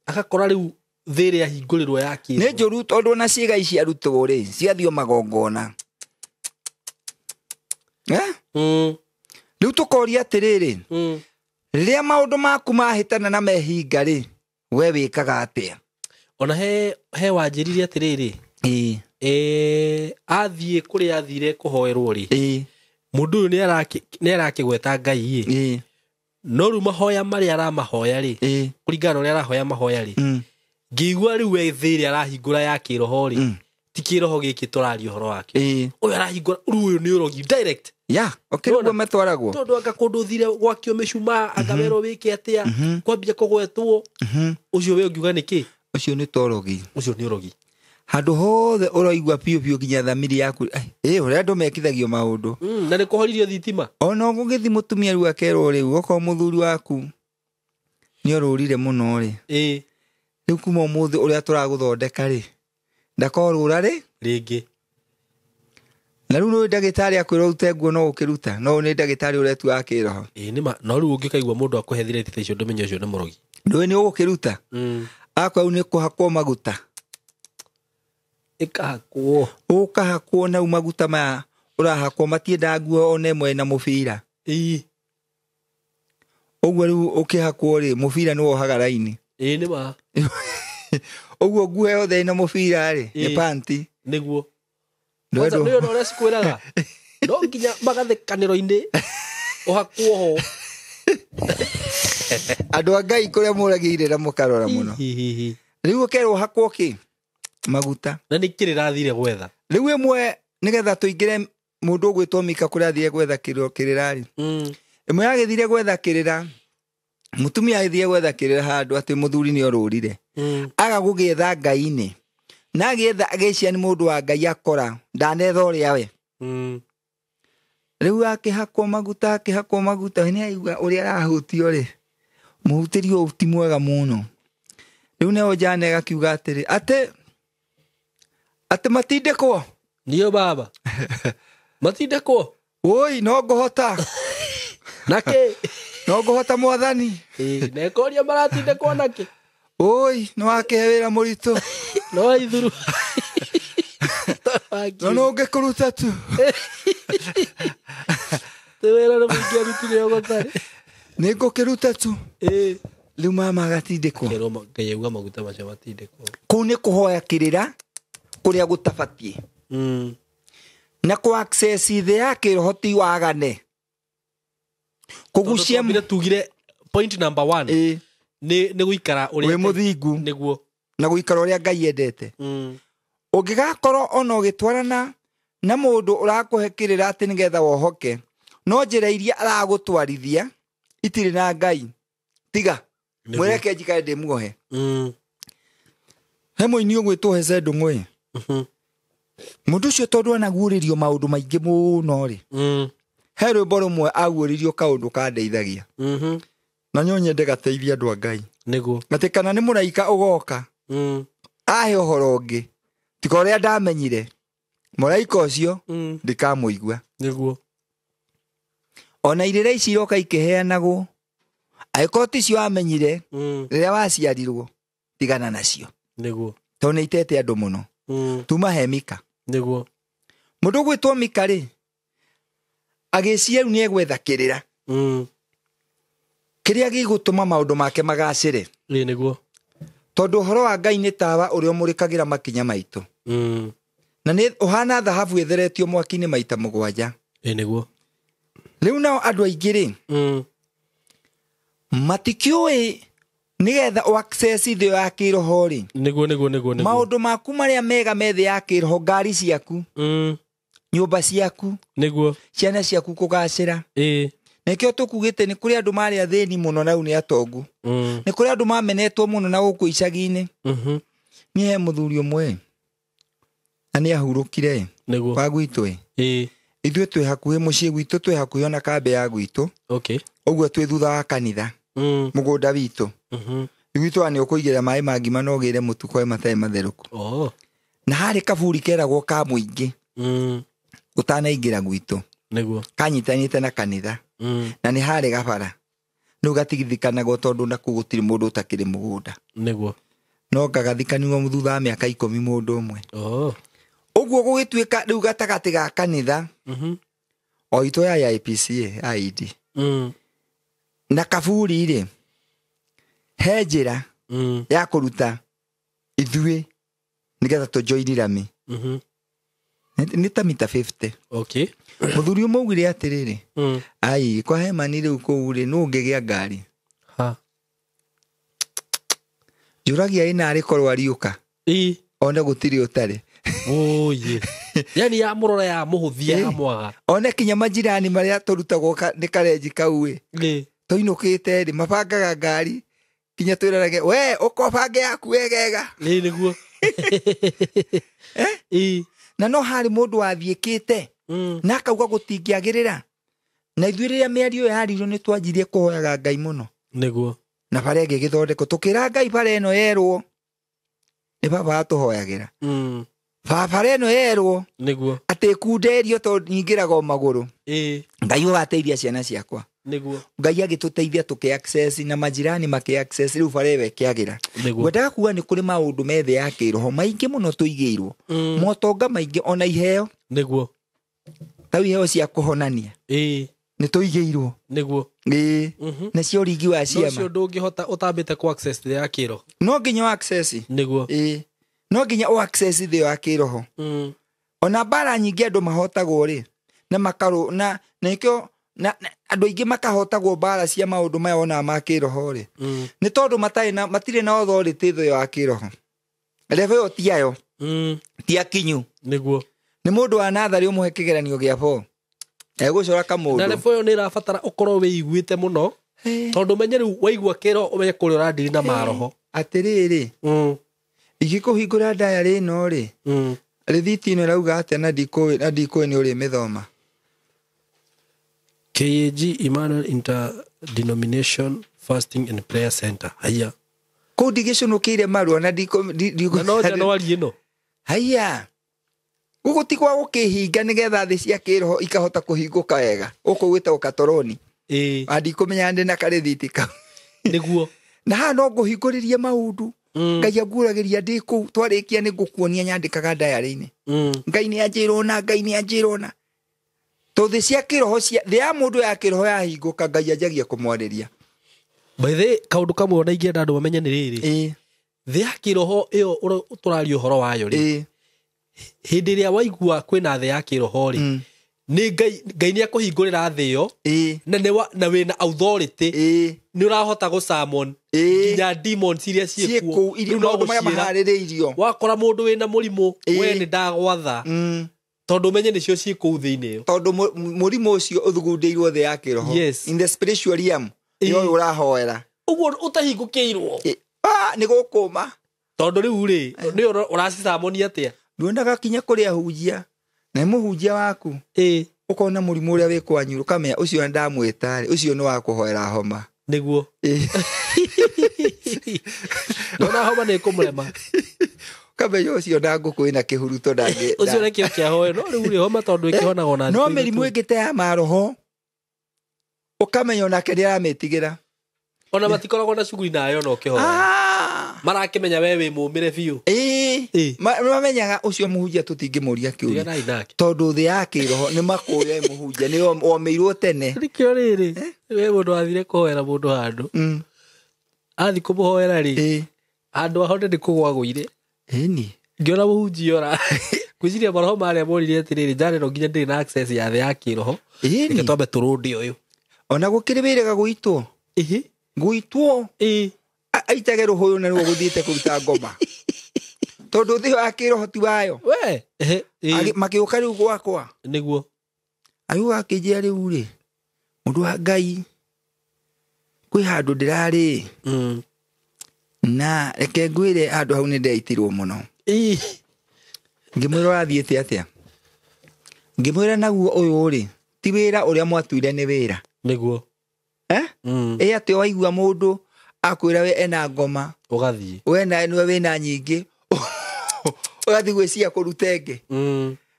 Agakora rĩu thĩ ĩrĩa ahingũrĩrwo ya kĩroho. Nĩ njũru tondũ ona ciĩga ici arutwo rĩ, ciathio magongona. Rĩu tũkoria atĩrĩrĩ, rĩrĩa maũndũ maku mahĩtana na mehinga rĩ, we wĩkaga atĩa? Ona he wanjĩrire atĩrĩrĩ, athiĩ kũrĩa athire kũhoerwo rĩ, mũndũ ũyũ nĩ arakĩgweta Ngai ĩ. No rĩu mahoya marĩa aramahoya rĩ, kũringana na ũrĩa arahoya mahoya rĩ, ngĩigua rĩu we thĩ ĩrĩa arahingũra ya kĩroho rĩ, ti kĩroho gĩkĩ tũraria ũhoro wake. Ũyũ arahingũra, rĩu ũyũ nĩ ũrogi direct. Ya, ũkĩrigwo metwaragwo. Tondũ anga kũndũ ũthire gwakio mĩcumaa, anga werwo wĩke atĩa, kwambia kũgwetwo, ũcio we ũngiuga nĩ kĩ? Ũcio nĩ torogi. Ũcio nĩ ũrogi. Handũ hothe ũroigua biũ biũ nginya thamiri yaku. Ũrĩa andũ mekithagio maũndũ. Na nĩ kũhoririo thitima. Ona ũgũgĩthiĩ mũtumia rĩu akerwo rĩu, okorwo mũthuri waku nĩ orũrire mũno rĩ. Rĩu kuma ũmũthĩ ũrĩa tũragũthondeka rĩ, ndakorũra rĩ? Rĩngĩ. Na rĩu nĩ ndagĩtarĩ akwĩra ũrute nguo no ũkĩruta, no nĩ ndagĩtarĩ ũretua wa kĩroho. Ĩ nĩ ma, no rĩu ũngĩkaigua mũndũ akũhethire ta icio ndũmenye ũcio nĩ mũrogi. Ndũĩ nĩ ũgũkĩruta? Akwa rĩu nĩ kũhakwo maguta. Ĩkahakwo. Ũkahakwo na maguta maya ũrahakwo matiendaga nguo ona ĩmwe na mũbira. Ũguo rĩu ũkĩhakwo rĩ, mũbira nĩ wohaga raini. Ĩ nĩ ma. Ũguo nguo yothe ĩna mũbira rĩ, nĩ panti. Nĩguo. Kwanza nĩ ũrĩa ũrĩa cikwĩraga. No nginya magathĩkanĩro-inĩ ũhakwo ho. Andũ a Ngai kũrĩa mũragĩire na mũkarora mũno. Rĩu ũkerwo ũhakwo kĩ? Maguta. Na nĩ kĩrĩ rathire gwetha. Rĩu ĩmwe nĩgetha tũingĩre mũndũ ũgwĩtwo Mika kũrĩa athire gwetha kĩrĩra rĩ. Ĩmwe yagĩthire gwetha kĩrĩra, mũtumia agĩthire gwetha kĩrĩra handũ atĩ mũthuri nĩ orũrire. Aga gũgĩetha Ngai-inĩ. Na agĩetha agĩcia nĩ mũndũ wa Ngai akora ndanetha ũrĩa we. Rĩu akĩhakwo maguta, akĩhakwo maguta, we nĩaigua ũrĩa arahutio rĩ, mũhutĩrio ũyũ ti mwega mũno. Rĩu neo Jane agakiuga atĩrĩ, atĩ matindĩkwo. Niyo baba. Matindĩkwo. Woi, no ngũhota. Nake. No ngũhota mwathani. Nekoria maratindĩkwo nake. Woi, nĩ wakĩhe wĩra mũritũ. No ithuru. No no ũngĩkũruta tu. Te wĩra nĩ mũingĩ arutire ũgũtarĩ. Nĩ ngũkĩruta tu. Rĩu mama agatindĩkwo. Kerwo Ngai auga maguta macio matindĩkwo. Kũu nĩ kũhoya kĩrĩra kũrĩa gũtabatiĩ. Na kũ access thĩ ya kĩroho ti wagane. Kũgucia Tondũ tugire point number 1. Nĩ gũikara ũrĩa wĩ mũthingu. Nĩguo. Na gũikara ũrĩa Ngai endete. Ũngĩgakorwo ona ũgĩtwarana na mũndũ ũrakũhe kĩrĩra atĩ nĩgetha wohoke, no njĩra iria aragũtwarithia itirĩ na Ngai. Tiga. Mwĩreke njikare ndĩ muohe. He mũini ũgwĩtwo Heze Ndũng'ũ. Mũndũ ũcio tondũ anaguũrĩrio maũndũ maingĩ mũno rĩ. He rwĩmbo rũmwe aguũrĩrio kaũndũ kandeithagia. Na nyo nyende gateithia andũ a Ngai. Nĩguo. Atĩ kana nĩ mũraika ũgoka. Ahe ũhoro ũngĩ. Tiga ũrĩa ndamenyire. Mũraika ũcio ndikamũigua. Nĩguo. Ona irĩra ici iroka ikĩheanagwo, angĩkorwo ticio wamenyire rĩrĩa waciarirwo, tigana nacio. Nĩguo. Tondũ nĩ itete andũ mũno. Tuma he Mika. Nĩguo. Mũndũ ũgwĩtwo Mika rĩ, agĩciria rĩu nĩ egwetha kĩrĩra. Kĩrĩa gĩgũtũma maũndũ make magacĩre. Nĩguo. Tondũ ũhoro wa Ngai nĩ tawa ũrĩa ũmũrĩkagĩra makinya maitũ. Na nĩ ũhana thahabu ĩtheretio mwaki-inĩ maita 7. Nĩguo. Rĩu nao andũ aingĩ rĩ, matikĩũĩ nĩgetha ũ access thĩ ya kĩroho rĩ. Nĩguo, nĩguo, nĩguo, nĩguo. Maũndũ maku marĩa mega me thĩ ya kĩroho, ngari ciaku, nyũmba ciaku, Nĩguo. ciana ciaku kũgacĩra. Nĩkĩo tũkugĩte nĩ kũrĩ andũ marĩ athĩni mũno na rĩu nĩ atongu. Nĩ kũrĩ andũ mamenetwo mũno na gũkũ icagi-inĩ. Niĩ he mũthuri ũmwe na nĩ ahurũkire. Nĩguo. Wa gwitũ. Ithuĩ twĩ hakuhĩ mũciĩ gwitũ, twĩ hakuhĩ ona kambĩ ya gwitũ. Ũguo twĩ thutha wa kanitha. Mũgũnda witũ. Gwitũ nĩ ũkũigĩra maĩ ma ngima na ũgĩre mũtu kwa matarĩ matherũku. Na harĩ kaburi keragwo ka mũingĩ. Ũtanaingĩra gwitũ. Nĩguo. Kanyitanĩte na kanitha. Na nĩ harĩ gabara. Rĩu gatigithikanagwo tondũ nakuo gũtirĩ mũndũ ũtakĩrĩ mũgũnda. Nĩguo. No ngagathikanirwo thutha wa mĩaka 10 mũndũ ũmwe. Ũguo gũgĩtuĩka rĩu gatagatĩ ga kanitha. O itũ ya IPCA, IED. Na kaburi rĩ, he njĩra ya kũruta ithuĩ nĩgetha tũjoini rami. Nĩ ta mita 50. Mũthuri ũmwe augire atĩrĩrĩ, ai, kwa hemani rĩu kũu rĩ, nũ ũngĩgĩa ngari? Njũragia ĩna arĩ korwo ariũka. One gũtirĩ ũtarĩ. Oye. Yani ya mũrora ya mũhũthia ya mwaga. One kinya majirani marĩa tũrutagwo nĩ karenji kau ĩ. Tũinũkĩte rĩ, mabangaga ngari kinya twĩrarage, we ũkobange yaku wegega. Nĩguo. Na no harĩ mũndũ wathiĩkĩte na akauga gũtingĩagĩrĩra. Na ithuĩ rĩrĩa mĩario yaririo nĩ twanjirie kũhoyaga Ngai mũno. Nĩguo. Na bara ĩngĩ ĩgĩthondekwo, tũkĩra Ngai bara ĩno yerwo nĩ baba atũhoyagĩra. Bara ĩno yerwo Nĩguo. atĩ ĩkunderio tondũ nyingĩraga o magũrũ. Ngai ũgateithia ciana ciakwa. Nĩguo. Ngai agĩtũteithia tũkĩ access na majirani makĩ access rĩu bara ĩyo ĩkĩagĩra. Nĩguo. Ngwendaga kuga nĩ kũrĩ maũndũ me thĩ ya kĩroho maingĩ mũno tũigĩirwo. Motonga maingĩ ona iheo. Nĩguo. Ta iheo cia kũhonania. Nĩ tũigĩirwo. Nĩguo. Nacio ũringi wa ciama. Nocio ndũngĩhota ũtambĩte kũ access thĩ ya kĩroho. No nginya ũ access. Nĩguo. No nginya ũ access thĩ ya kĩroho. Ona mbara nyingĩ andũ mahotagwo rĩ, na makarũ, na nĩkĩo, na andũ aingĩ makahotagwo mbara cia maũndũ maya ona ma kĩroho rĩ. Nĩ tondũ matirĩ na authority thĩ ya kĩroho. Level ĩyo ti yayo. Ti akinyu. Nĩguo. Nĩ mũndũ wa natharĩ ũmũhe kĩgeranio gĩa 4. Egũcora kamũndũ. Na level ĩyo nĩ ĩrabatara ũkorwo wĩiguĩte mũno. Tondũ menye rĩu waigua kĩro ũmenye kũrĩa ũrandiri na maroho. Atĩrĩrĩ. Ingĩkũhingũra diary ĩno rĩ. Rĩthiti ĩno ĩrauga atĩa na ndikũĩ nĩ ũrĩmĩthoma. KAG Emmanuel Interdenomination Fasting and Prayer Center. Haya. Kũu ndigĩcũnũkĩire marũa na ndikũ. No Januari ĩno. Haya. Gũkũ ti gwa gũkĩhinga nĩgetha thĩ cia kĩroho ikahota kũhingũka wega. Gũkũ gwĩtagwo Katoroni. Ĩĩ. Na ndikũmenya ndĩ na karĩthiti kau. Nĩguo. Na haha no ngũhingũrĩrie maũndũ. Ngai anguragĩria ndĩ kũu twarĩkia nĩ ngũkuonia nyandĩkaga diary-inĩ. Ngai nĩ anjĩra ũna, Ngai nĩ anjĩra ũna. Tondũ thĩ cia kĩroho cia thĩ ya mũndũ ya kĩroho yahingũka Ngai anjagia kũmwarĩria. By the way, kaũndũ kamwe ona ingĩenda andũ mamenye nĩ rĩrĩ. Thĩ ya kĩroho ĩyo tũraria ũhoro wayo rĩ. Hĩndĩ ĩrĩa waigua kwĩna thĩ ya kĩroho rĩ, nĩ Ngai nĩ akũhingũrĩra thĩ ĩyo, na wĩna authority, nĩ ũrahota gũsummon nginya demons iria ciĩkuo. Rĩu no maũndũ maharĩrĩirio. Wakora mũndũ wĩna mũrimũ, we nĩ ndagwatha. Tondũ ũmenye nĩcio ciĩ kũu thĩinĩ ĩyo. Tondũ mũrimũ ũcio ũthugundĩirwo thĩ ya kĩroho. Yes. In the spiritual realm. Nĩ ũyũ ũrahoera. Ũguo ũtahingũkĩirwo. Nĩ gũkũma. Tondũ rĩu rĩ, nĩ ũracicamoni atĩa? Nduonaga kinya kũrĩa hunjia. Na mũhunjia waku. Ũkona mũrimũ ũrĩa wĩ kwanyu, ũkamenya ũcio ndamwĩta rĩ, ũcio nĩ wa kũhoera homa. Nĩguo. Ndona homa nĩ ĩkũmũrema. Ũkamenya ũcio na ngũkũ ĩna kĩhuruto ndangĩ. Ũcio nĩkĩo kĩahoe, no rĩu rĩ homa tondũ ĩkĩhonaga ona No mĩrimũ ĩngĩ ta ya maroho, ũkamenya onake nĩ aramĩtigĩra. Ona matikoragwo na cuguri nayo no kĩhoya. Marakĩmenya we wĩ mũmĩre biũ. Mamenyaga ũcio mũhunjia tũtingĩmũria kĩũria. Tondũ thĩ ya kĩroho nĩ makũũĩ mũhunjia nĩ omĩirwo tene. Nĩkĩo rĩrĩ, we mũndũ athire kũhoera mũndũ handũ. Athi kũmũhoera rĩ, handũ ahone nĩ kũgwa agũire. Ĩni. Ngĩona mũhunjia ora. Ngwĩciria maroho marĩa morire atĩrĩrĩ, njane no nginya ndĩrĩ na access ya thĩ ya kĩroho. Reke twambe tũrũnde ũyũ. Ona gũkĩrĩ wĩrĩga gũitwo. Gũitwo. Aitage rũhũyũ na nĩguo gũthiĩte kũruta ngoma. Tondũ thĩ ya kĩroho ti wayo. We. Makĩũka rĩu gwakwa. Nĩguo. Agĩũka akĩnjĩra rĩu rĩ, mũndũ wa Ngai, kwĩ handũ ndĩrarĩ. Na reke ngwĩre handũ hau nĩ ndeitirwo mũno. Ngĩmwĩra ũrathiĩte atĩa? Ngĩmwĩra naguo ũyũ rĩ, ti wĩra ũrĩa mwatuire nĩ wĩra. Nĩguo. Ĩ atĩ waigua mũndũ akwĩra we ena ngoma, ũgathiĩ. We na nĩwe wĩna nyingĩ, ũgathiĩ gwĩciria kũruta ĩngĩ.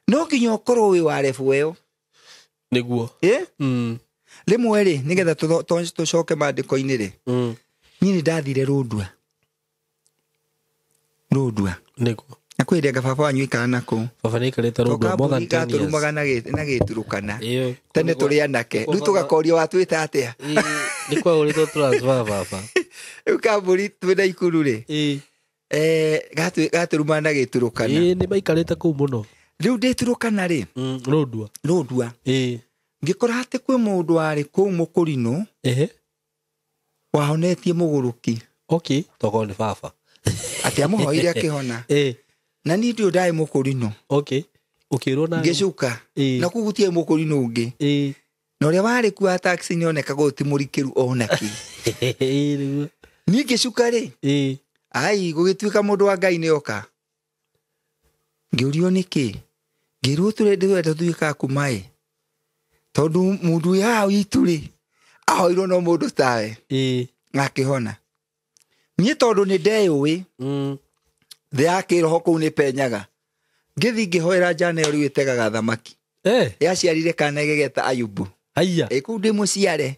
No nginya ũkorwo wĩ wa level ĩyo. Nĩguo. Rĩmwe rĩ, nĩgetha tũcoke maandĩko-inĩ rĩ, niĩ nĩ ndathire Rũndua. Rũndua. Nĩguo. Na kwĩ hĩndĩ anga baba wanyu aikaraga na kũu. Baba nĩ aikarĩte Rũndua more than 10 years. Gatũrumaga na gĩturũkana. Tene tũrĩ anake. Rĩu tũgakorio watwĩta atĩa? Nĩ kwagũrĩtwo transfer baba. Rĩu kambũri twĩ na Ikuru rĩ. Gatũrumaga na gĩturũkana. Nĩ maikarĩte kũu mũno. Rĩu ndĩ Turũkana rĩ. Rũndua. Rũndua. Ngĩkora atĩ kwĩ mũndũ warĩ kũu mũkũrinũ. Wahonetie mũgũrũki. Okay, tokorwo nĩ baba. Atĩ amũhoire akĩhona. Na niĩ ndirĩ ndarĩ mũkũrinũ. Okay. Ũkĩrwo na ngĩcuka. Na kũu gũtiarĩ mũkũrinũ ũngĩ. Na ũrĩa warĩ kuo wa taxi nĩonekaga ũyũ ti mũrikĩru ona kĩ. Niĩ ngĩcuka rĩ. Ai, gũgĩtuĩka mũndũ wa Ngai nĩoka. Ngĩũrio nĩkĩ? Ngĩrwo tũrenda tũtuĩke a kuma ĩ. Tondũ mũndũ ũyũ haha witũ rĩ, ahoirwo no mũndũ tawe. Akĩhona. Niĩ tondũ nĩ ndeyũĩ, thĩ ya kĩroho kũu nĩ penyaga. Ngĩthiĩ ngĩhoera njana ĩyo rĩu ĩtegaga thamaki. Yaciarire kana ĩgegeta Ayubu. Haiya. Kũu ndĩ mũciare.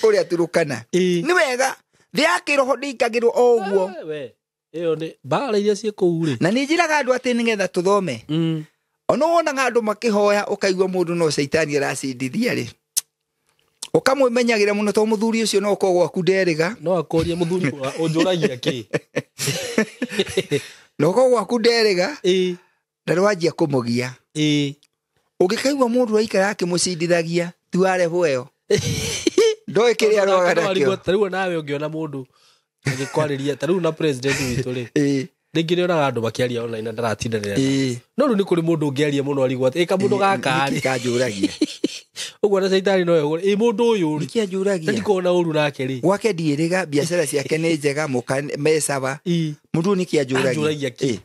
Kũrĩa Turũkana. Nĩ wega. Thĩ ya kĩroho ndĩingagĩrwo o ũguo. Ĩyo nĩ mbara iria ciĩ kũu rĩ. Na nĩ njĩraga andũ atĩ nĩgetha tũthome. Ona wonaga andũ makĩhoya ũkaigua mũndũ no caitani aracindithia rĩ. Ũkamwĩmenyagĩra mũno tondũ mũthuri ũcio no ũkorwo gwaku nderĩga. No akũrie mũthuri ũnjũragia kĩ? No ũkorwo gwaku nderĩga. Na rwanjia kũmũgia. Ũngĩkaigua mũndũ aikara akĩmũcindithagia, ti wa level ĩyo. Ndoĩ kĩrĩa aroaga nakĩo. Ta rĩu nawe ũngĩona mũndũ agĩkwarĩria, ta rĩu na president witũ rĩ. Rĩngĩ nĩ onaga andũ makĩaria online na ndaratindanĩra. Ĩĩ. No rĩu nĩ kũrĩ mũndũ ũngĩaria mũno arigwo atĩ ĩka mũndũ gaka Nĩkĩ rĩ. kanjũragia? Ũguo na caitani no egũre. Ĩ mũndũ ũyũ rĩ. Nĩkĩ anjũragia? Ndikoragwo na ũru nake rĩ. Gwake ndiĩrĩga, biacara ciake nĩ njega, mũka mecaba. Ĩ. Mũndũ ũyũ nĩkĩ anjũragia? Anjũragia kĩ?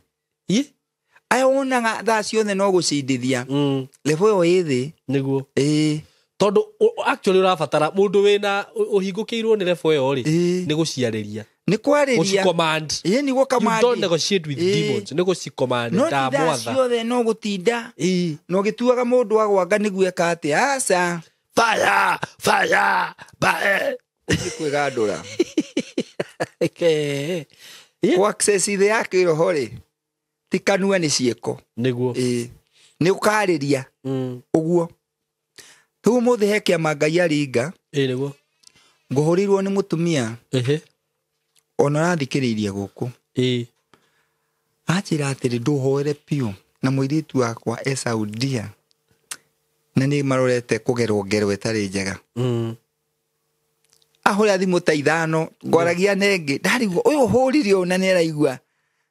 Ĩ. Ĩ. Aya wonaga thaa ciothe no gũcindithia. Level ĩyo ĩ thĩ. Nĩguo. Ĩ. Tondũ actually ũrabatara mũndũ wĩna ũhingũkĩirwo nĩ level ĩyo rĩ. Ĩ. Nĩ gũciarĩria. Nĩ kwarĩria. Gũcicommand. Ĩ nĩ You don't gũcommand. negotiate with Ĩ. demons. Nĩ gũcicommand. No ti thaa Ndamwatha. ciothe no gũtinda. Ĩ. Na ũgĩtuaga mũndũ agwanga nĩguo eka atĩa? Aca. Fire! Fire! Fire! Ũthiĩ kwĩgandũra. Eke. Kũ access thĩ ya kĩroho rĩ, ti kanua nĩ ciĩko. Nĩguo. Ĩ. Nĩ ũkarĩria. Ũguo. Rĩu ũmũthĩ he kĩama Ngai aringa. Ĩ nĩguo. Ngũhũrĩirwo nĩ mũtumia. Ehe. Ona arathikĩrĩirie gũkũ. Ĩ. Anjĩra atĩrĩ ndũhoere piũ na mũirĩtu wakwa e Saudia. Na nĩ marorete kũgerwo ngero ĩtarĩ njega. Ahũra thimũ ta ithano, ngwaragia na ĩngĩ. Ndarigwo ũyũ ũhũrire ũũ na nĩ araigua.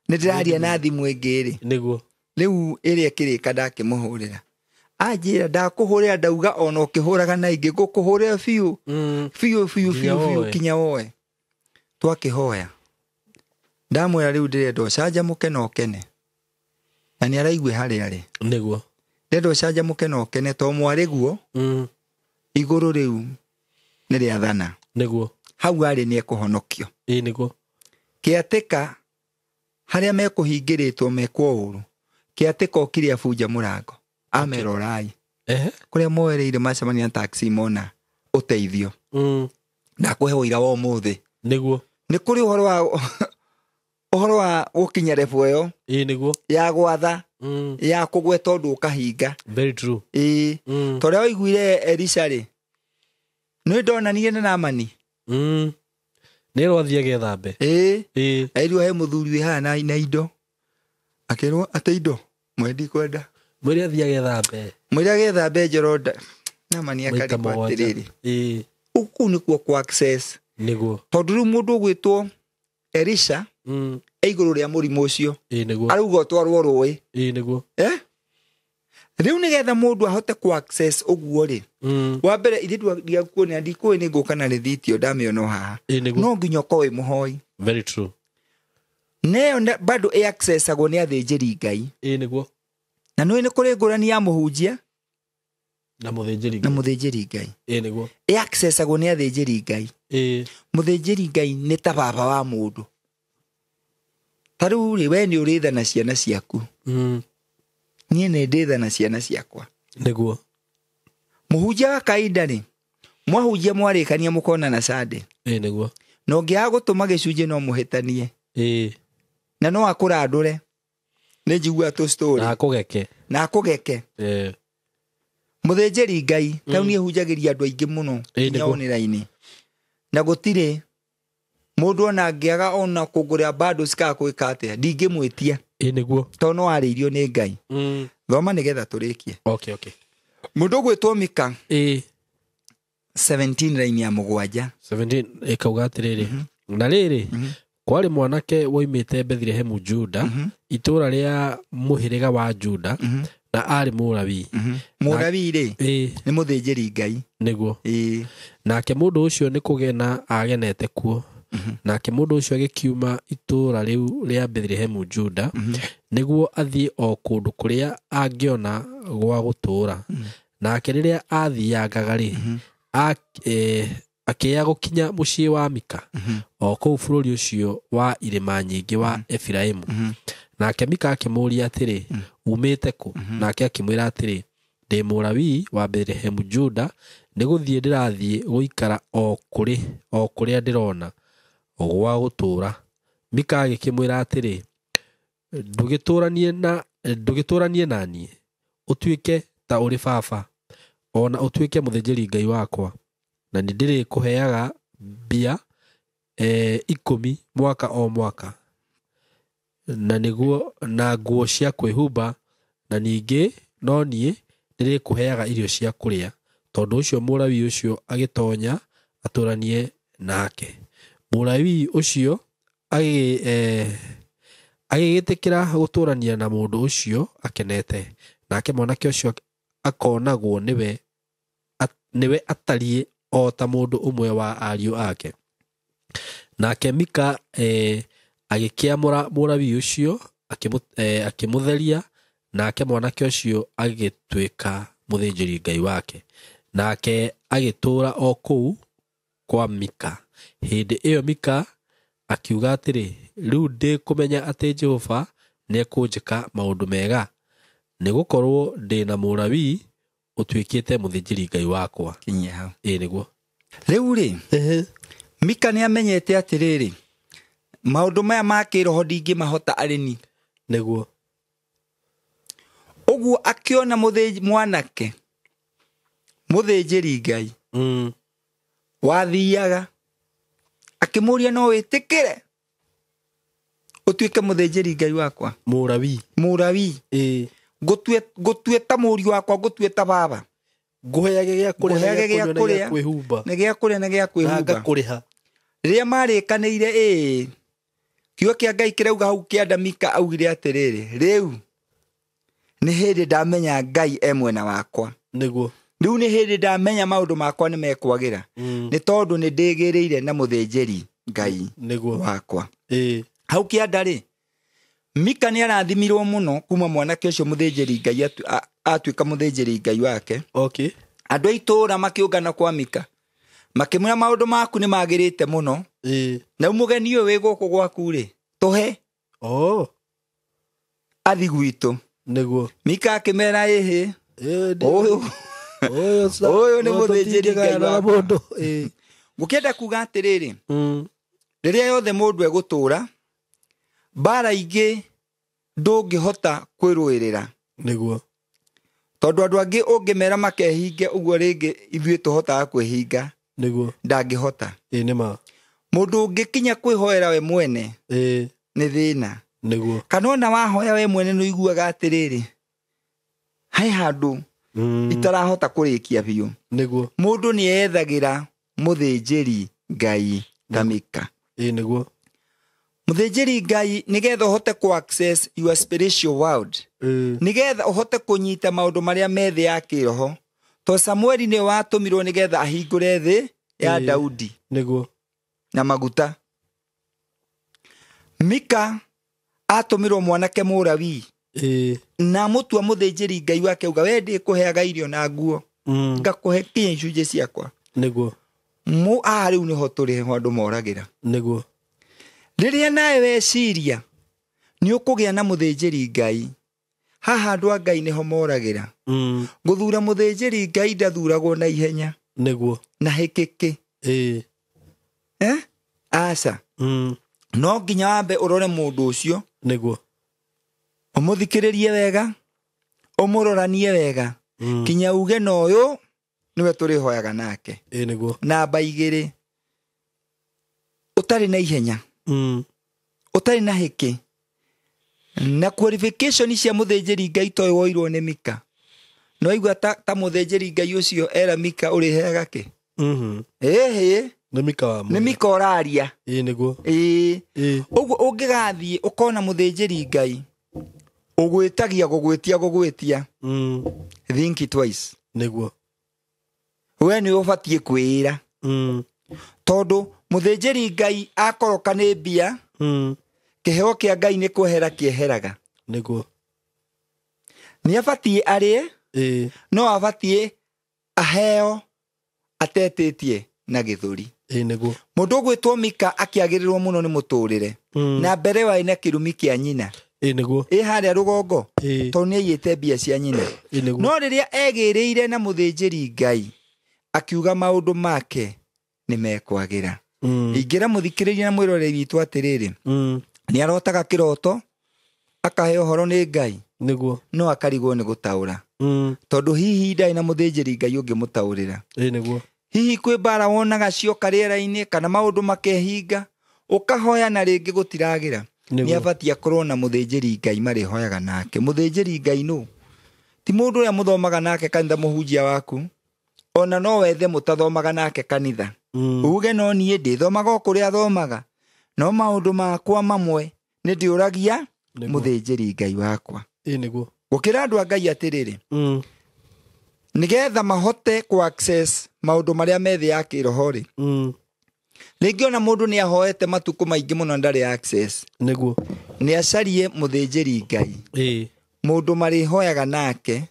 Nĩ ndĩraria na thimũ ĩngĩ rĩ. Nĩguo. Rĩu ĩrĩa ĩkĩrĩka ndakĩmũhũrĩra. Anjĩra ndakũhũrĩra ndauga ona ũkĩhũraga na ingĩ ngũkũhũrĩra biũ. Biũ biũ Nginya biũ biũ woe. kinya woe. Twakĩhoya. Ndamwĩra rĩu ndĩrenda ũcanjamũke na ũkene. Na nĩ araigue harĩa arĩ. Nĩguo. Ndĩrenda ũcanjamũke na ũkene to mwarĩguo igũrũ rĩu nĩ rĩathana. Nĩguo. Hau arĩ nĩ ekũhonokio. Ĩ nĩguo. Kĩatĩka harĩa mekũhingĩrĩtwo mekwo ũru. Kĩatĩka okire abunja mũrango. Amera ũrai. Ehe. Kũrĩa moereire macemania na taxi mona ũteithio. Ndakũhe ũira wa ũmũthĩ. Nĩguo. Nĩ kũrĩ ũhoro wa ũhoro wa gũkinya level ĩyo Ĩ nĩguo. ya gwatha ya kũgweta ũndũ ũkahinga. Very true. Ĩ. Ta ũrĩa waiguire Elisha rĩ, nĩ ndonanirie na Naamani. Nĩ rwathiĩ agethambe. Ĩ. Ĩ. Airirwo he mũthuri wĩ haha na indo. Akĩrwo atĩ indo mwendi kwenda. Mwĩre athiĩ agethambe. Mwĩre agethambe Jorodani. Naamani Maita akarigwo mũgwanja. atĩrĩrĩ. Ĩ. Kũu nĩkuo kwa access. Nĩguo. Tondũ rĩu mũndũ ũgwĩtwo Elisha e igũrũ rĩa mũrimũ ũcio. Ĩ nĩguo. Arauga ũtwarwo rũĩ. Ĩ nĩguo. Rĩu nĩgetha mũndũ ahote ku access ũguo rĩ. Wa mbere ithe ndiakuonia ndikũĩ nĩ ngũka na rĩthiti ĩyo ndamĩona o haha. Ĩ nĩguo. No nginya ũkorwo wĩ mũhoi. Very true. Na ĩyo bado ĩ accessagwo nĩ athĩnjĩri Ngai. Ĩ nĩguo. Na nĩũĩ nĩ kũrĩ ngũrani ya mũhunjia Na mũthĩnjĩri na Ngai. mũthĩnjĩri Ngai. Ĩ nĩguo. Ĩ accessagwo nĩ athĩnjĩri Ngai. Ĩ. Mũthĩnjĩri Ngai nĩ ta baba wa mũndũ. Ta rĩu rĩ, we nĩ ũrĩ tha na ciana ciaku. Niĩ nĩ ndĩ tha na ciana ciakwa. Nĩguo. Mũhunjia wa kawaida rĩ, mwahunjia mwarĩkania mũkonana Sunday. Ĩ nĩguo. Na ũngĩaga gũtũma gĩcunjĩ no mũhĩtanie. Ĩ. Na no akũrandũre. Nĩ njiguaga tũ story. Na akũgeke. Na akũgeke. Ĩ. Mũthĩnjĩri Ngai, ta niĩ hunjagĩria andũ aingĩ mũno Ĩ nginya nĩguo. online-inĩ. Na gũtirĩ mũndũ ona angĩaga ona kũngũrĩra bundles kana gwĩka atĩa, ndingĩmwĩtia. Ĩ nĩguo. Tondũ no arĩirio nĩ Ngai. Thoma nĩgetha tũrĩkie. Okay, okay. Mũndũ ũgwĩtwo Mika Ĩ. 17 line ya mũgwanja. 17 ĩkauga atĩrĩrĩ. Na rĩrĩ, kwarĩ mwanake woimĩte Bethilehemu Juda, itũũra rĩa mũhĩrĩga wa Juda, na arĩ Mũlawii. Mũlawii rĩ, Ĩ. nĩ mũthĩnjĩri Ngai. Nĩguo. Ĩ. Nake mũndũ ũcio nĩ kũgena agenete kuo. Nake mũndũ ũcio agĩkiuma itũũra rĩu rĩa Bethilehemu Juda, nĩguo athiĩ o kũndũ kũrĩa angĩona gwa gũtũũra. Nake rĩrĩa aathiangaga rĩ, akĩya gũkinya mũciĩ wa Mika, o kũu bũrũri ũcio wa irĩma nyingĩ wa Efiraimu. Nake Mika akĩmũũria atĩrĩ, umĩte kũ? Nake akĩmwĩra atĩrĩ, ndĩ Mũlawii wa Bethilehemu Juda, nĩ gũthiĩ ndĩrathiĩ gũikara o kũrĩa ndĩrona gwa gũtũũra. Mika agĩkĩmwĩra atĩrĩ, ndũgĩtũũranie na niĩ, ũtuĩke ta ũrĩ baba, o na ũtuĩke mũthĩnjĩri Ngai wakwa, na nĩ ndĩrĩkũheaga mbia 10 mwaka o mwaka, na nĩguo na nguo cia kwĩhumba, na ningĩ no niĩ ndĩrĩkũheaga irio cia kũrĩa. Tondũ ũcio Mũlawii ũcio agĩtoonya atũũranie nake. Mũlawii ũcio Agĩgĩtĩkĩra gũtũũrania na mũndũ ũcio akenete, nake mwanake ũcio akonagwo nĩwe atariĩ o ta mũndũ ũmwe wa ariũ ake. Nake Mika agĩkĩamũra Mũlawii ũcio, akĩmũtheria, nake mwanake ũcio agĩtuĩka mũthĩnjĩri-Ngai wake. Nake agĩtũũra o kũu kwa Mika. Hĩndĩ ĩyo Mika akiuga atĩrĩ, rĩu ndĩ kũmenya atĩ Jehova nĩekũnjĩka maũndũ mega, nĩgũkorwo ndĩ na Mũlawii ũtuĩkĩte mũthĩnjĩri-Ngai wakwa. Kinyia hau. Ĩĩ nĩguo. Rĩu rĩ, Mika nĩ amenyete atĩrĩrĩ, maũndũ maya ma kĩroho ndingĩmahota arĩ ni. Nĩguo. Ũguo akĩona mwanake mũthĩnjĩri Ngai wathiaga, akĩmũria no wĩtĩkĩre ũtuĩke mũthĩnjĩri Ngai wakwa. Mũlawii. Mũlawii. Ĩĩ. Ngũtue ta mũriũ wakwa, ngũtue ta baba. Ngũheage gĩa kũrĩa na Ngũheage gĩa gĩa kũnyua na gĩa kũrĩa kwĩhumba. Na gĩa kũrĩa na gĩa Na kwĩhumba. ngakũrĩha. Rĩrĩa marĩkanĩire ĩĩ, kiugo kĩa Ngai kĩrauga hau kĩanda Mika augire atĩrĩrĩ, rĩu nĩ hĩndĩ ndamenya Ngai e mwena wakwa. Nĩguo. Rĩu nĩ hĩndĩ ndamenya maũndũ makwa nĩ mekwagĩra. Nĩ tondũ nĩ ndĩgĩrĩire na mũthĩnjĩri Ngai Nĩguo. wakwa. Ĩĩ. Hau kĩanda rĩ, Mika nĩ arathimirwo mũno kuma mwanake ũcio mũthĩnjĩri Ngai atuĩka mũthĩnjĩri Ngai wake. Okay. Andũ a itũũra makĩũngana kwa Mika, makĩmwĩra maũndũ maku nĩ magĩrĩte mũno. Ĩĩ. Na mũgeni ũyũ wĩ gũkũ gwaku rĩ, tũhe. Oh. Athi gwitũ. Nĩguo. Mika akĩmera ĩhĩ. Ĩĩ, Ũyũ. Ũyũ Ũyũ nĩ mũthĩnjĩri Ngai na wakwa. mũndũ. Ĩĩ. Ngũkĩenda kuga atĩrĩrĩ, rĩrĩa yothe mũndũ egũtũũra, mbara ingĩ ndũngĩhota kwĩrũĩrĩra. Nĩguo. Tondũ andũ angĩ ũngĩmera makehinge ũguo rĩngĩ ithuĩ tũhotaga kwĩhinga. Nĩguo. Ndangĩhota. Ĩĩ nĩ ma. Mũndũ ũngĩkinya kwĩhoera we mwene Ĩĩ. nĩ thĩna. Nĩguo. Kana ona wahoya we mwene nĩ ũiguaga atĩrĩrĩ, he handũ itarahota kũrĩkia biũ. Nĩguo. Mũndũ nĩ ethagĩra mũthĩnjĩri Ngai ta Mika. Ĩĩ nĩguo. Mũthĩnjĩri Ngai nĩgetha ũhote kũ access your spiritual world. Nĩgetha ũhote kũnyita maũndũ marĩa me thĩ ya kĩroho. To Samueli nĩwe watũmirwo nĩgetha ahingũre thĩ ya Daudi. Nĩguo. Na maguta. Mika atũmirwo mwanake Mũlawii. Na mũtua mũthĩnjĩri Ngai wake auga we ndĩkũheaga irio na nguo. Ngakũhe kinya icunjĩ ciakwa. Nĩguo. Haha rĩu nĩho tũrĩ ho andũ moragĩra. Nĩguo. Rĩrĩa nawe weciria nĩ ũkũgĩa na mũthĩnjĩri Ngai, haha andũ a Ngai nĩho moragĩra. Gũthura mũthĩnjĩri Ngai ndathuragwo na ihenya. Nĩguo. Na hĩkĩkĩ. Ĩĩ. Aca. No nginya wambe ũrore mũndũ ũcio. Nĩguo. Ũmũthikĩrĩrie wega, ũmũroranie wega, kinya uge na ũyũ nĩwe tũrĩhoyaga nake. Ĩĩ nĩguo. Namba igĩrĩ, ũtarĩ na ihenya, ũtarĩ na hĩkĩ, na qualification cia mũthĩnjĩri Ngai toĩ woirwo nĩ Mika. No aigua ta mũthĩnjĩri Ngai ũcio era Mika ũrĩheaga kĩ? Ĩhĩ. Nĩ Mika wa Nĩ Mika ũraria. Ĩĩ nĩguo. Ĩĩ. Ĩĩ. Ũguo ũngĩgathiĩ ũkona mũthĩnjĩri Ngai ũgwĩtagia gũgwĩtia gũgwĩtia. Think twice. Nĩguo. We nĩ ũbatiĩ kwĩĩra. Tondũ mũthĩnjĩri Ngai akoroka nĩ mbia, kĩheo kĩa Ngai nĩ kwehera kĩeheraga. Nĩguo. Nĩ abatiĩ arĩe, no abatiĩ aheo atetĩtie na gĩthũri. Ĩĩ nĩguo. Mũndũ ũgwĩtwo Mika akĩagĩrĩrwo mũno nĩ mũtũrĩre. Na mbere warĩ na kĩrumi kĩa nyina. Ĩĩ nĩguo. Ĩ harĩa rũgongo. Ĩĩ. Tondũ nĩ aiyĩte mbia cia nyina. Ĩĩ nĩguo. No rĩrĩa egĩrĩire na mũthĩnjĩri Ngai, akiuga maũndũ make nĩ mekwagĩra. Ingĩra mũthikĩrĩria na mwĩroreri witũ atĩrĩrĩ, nĩ arotaga kĩroto, akaheo ũhoro nĩ Ngai. Nĩguo. No akarigwo nĩ gũtaũra. Tondũ hihi ndarĩ na mũthĩnjĩri Ngai ũngĩmũtaũrĩra. Ĩĩ nĩguo. Hihi kwĩ mbara wonaga cioka rĩera-inĩ kana maũndũ makehinga, ũkahoya na rĩngĩ gũtiragĩra. Nĩ abatiĩ akorwo na mũthĩnjĩri Ngai marĩhoyaga nake. Mũthĩnjĩri Ngai nũ? Ti mũndũ ũrĩa mũthomaga nake kanitha mũhunjia waku. Ona no wethe mũtathomaga nake kanitha. Uge no niĩ ndĩthomaga o kũrĩa athomaga. No maũndũ makwa mamwe nĩ ndĩũragia Mũthĩnjĩri Ngai wakwa. Ĩĩ nĩguo. Gũkĩra andũ a Ngai atĩrĩrĩ, nĩgetha mahote ku access maũndũ marĩa me thĩ ya kĩroho rĩ, rĩngĩ ona mũndũ nĩ ahoete matukũ maingĩ mũno ndarĩ access. Nĩguo. Nĩ acarie mũthĩnjĩri Ngai. Ĩĩ. Mũndũ marĩhoyaga nake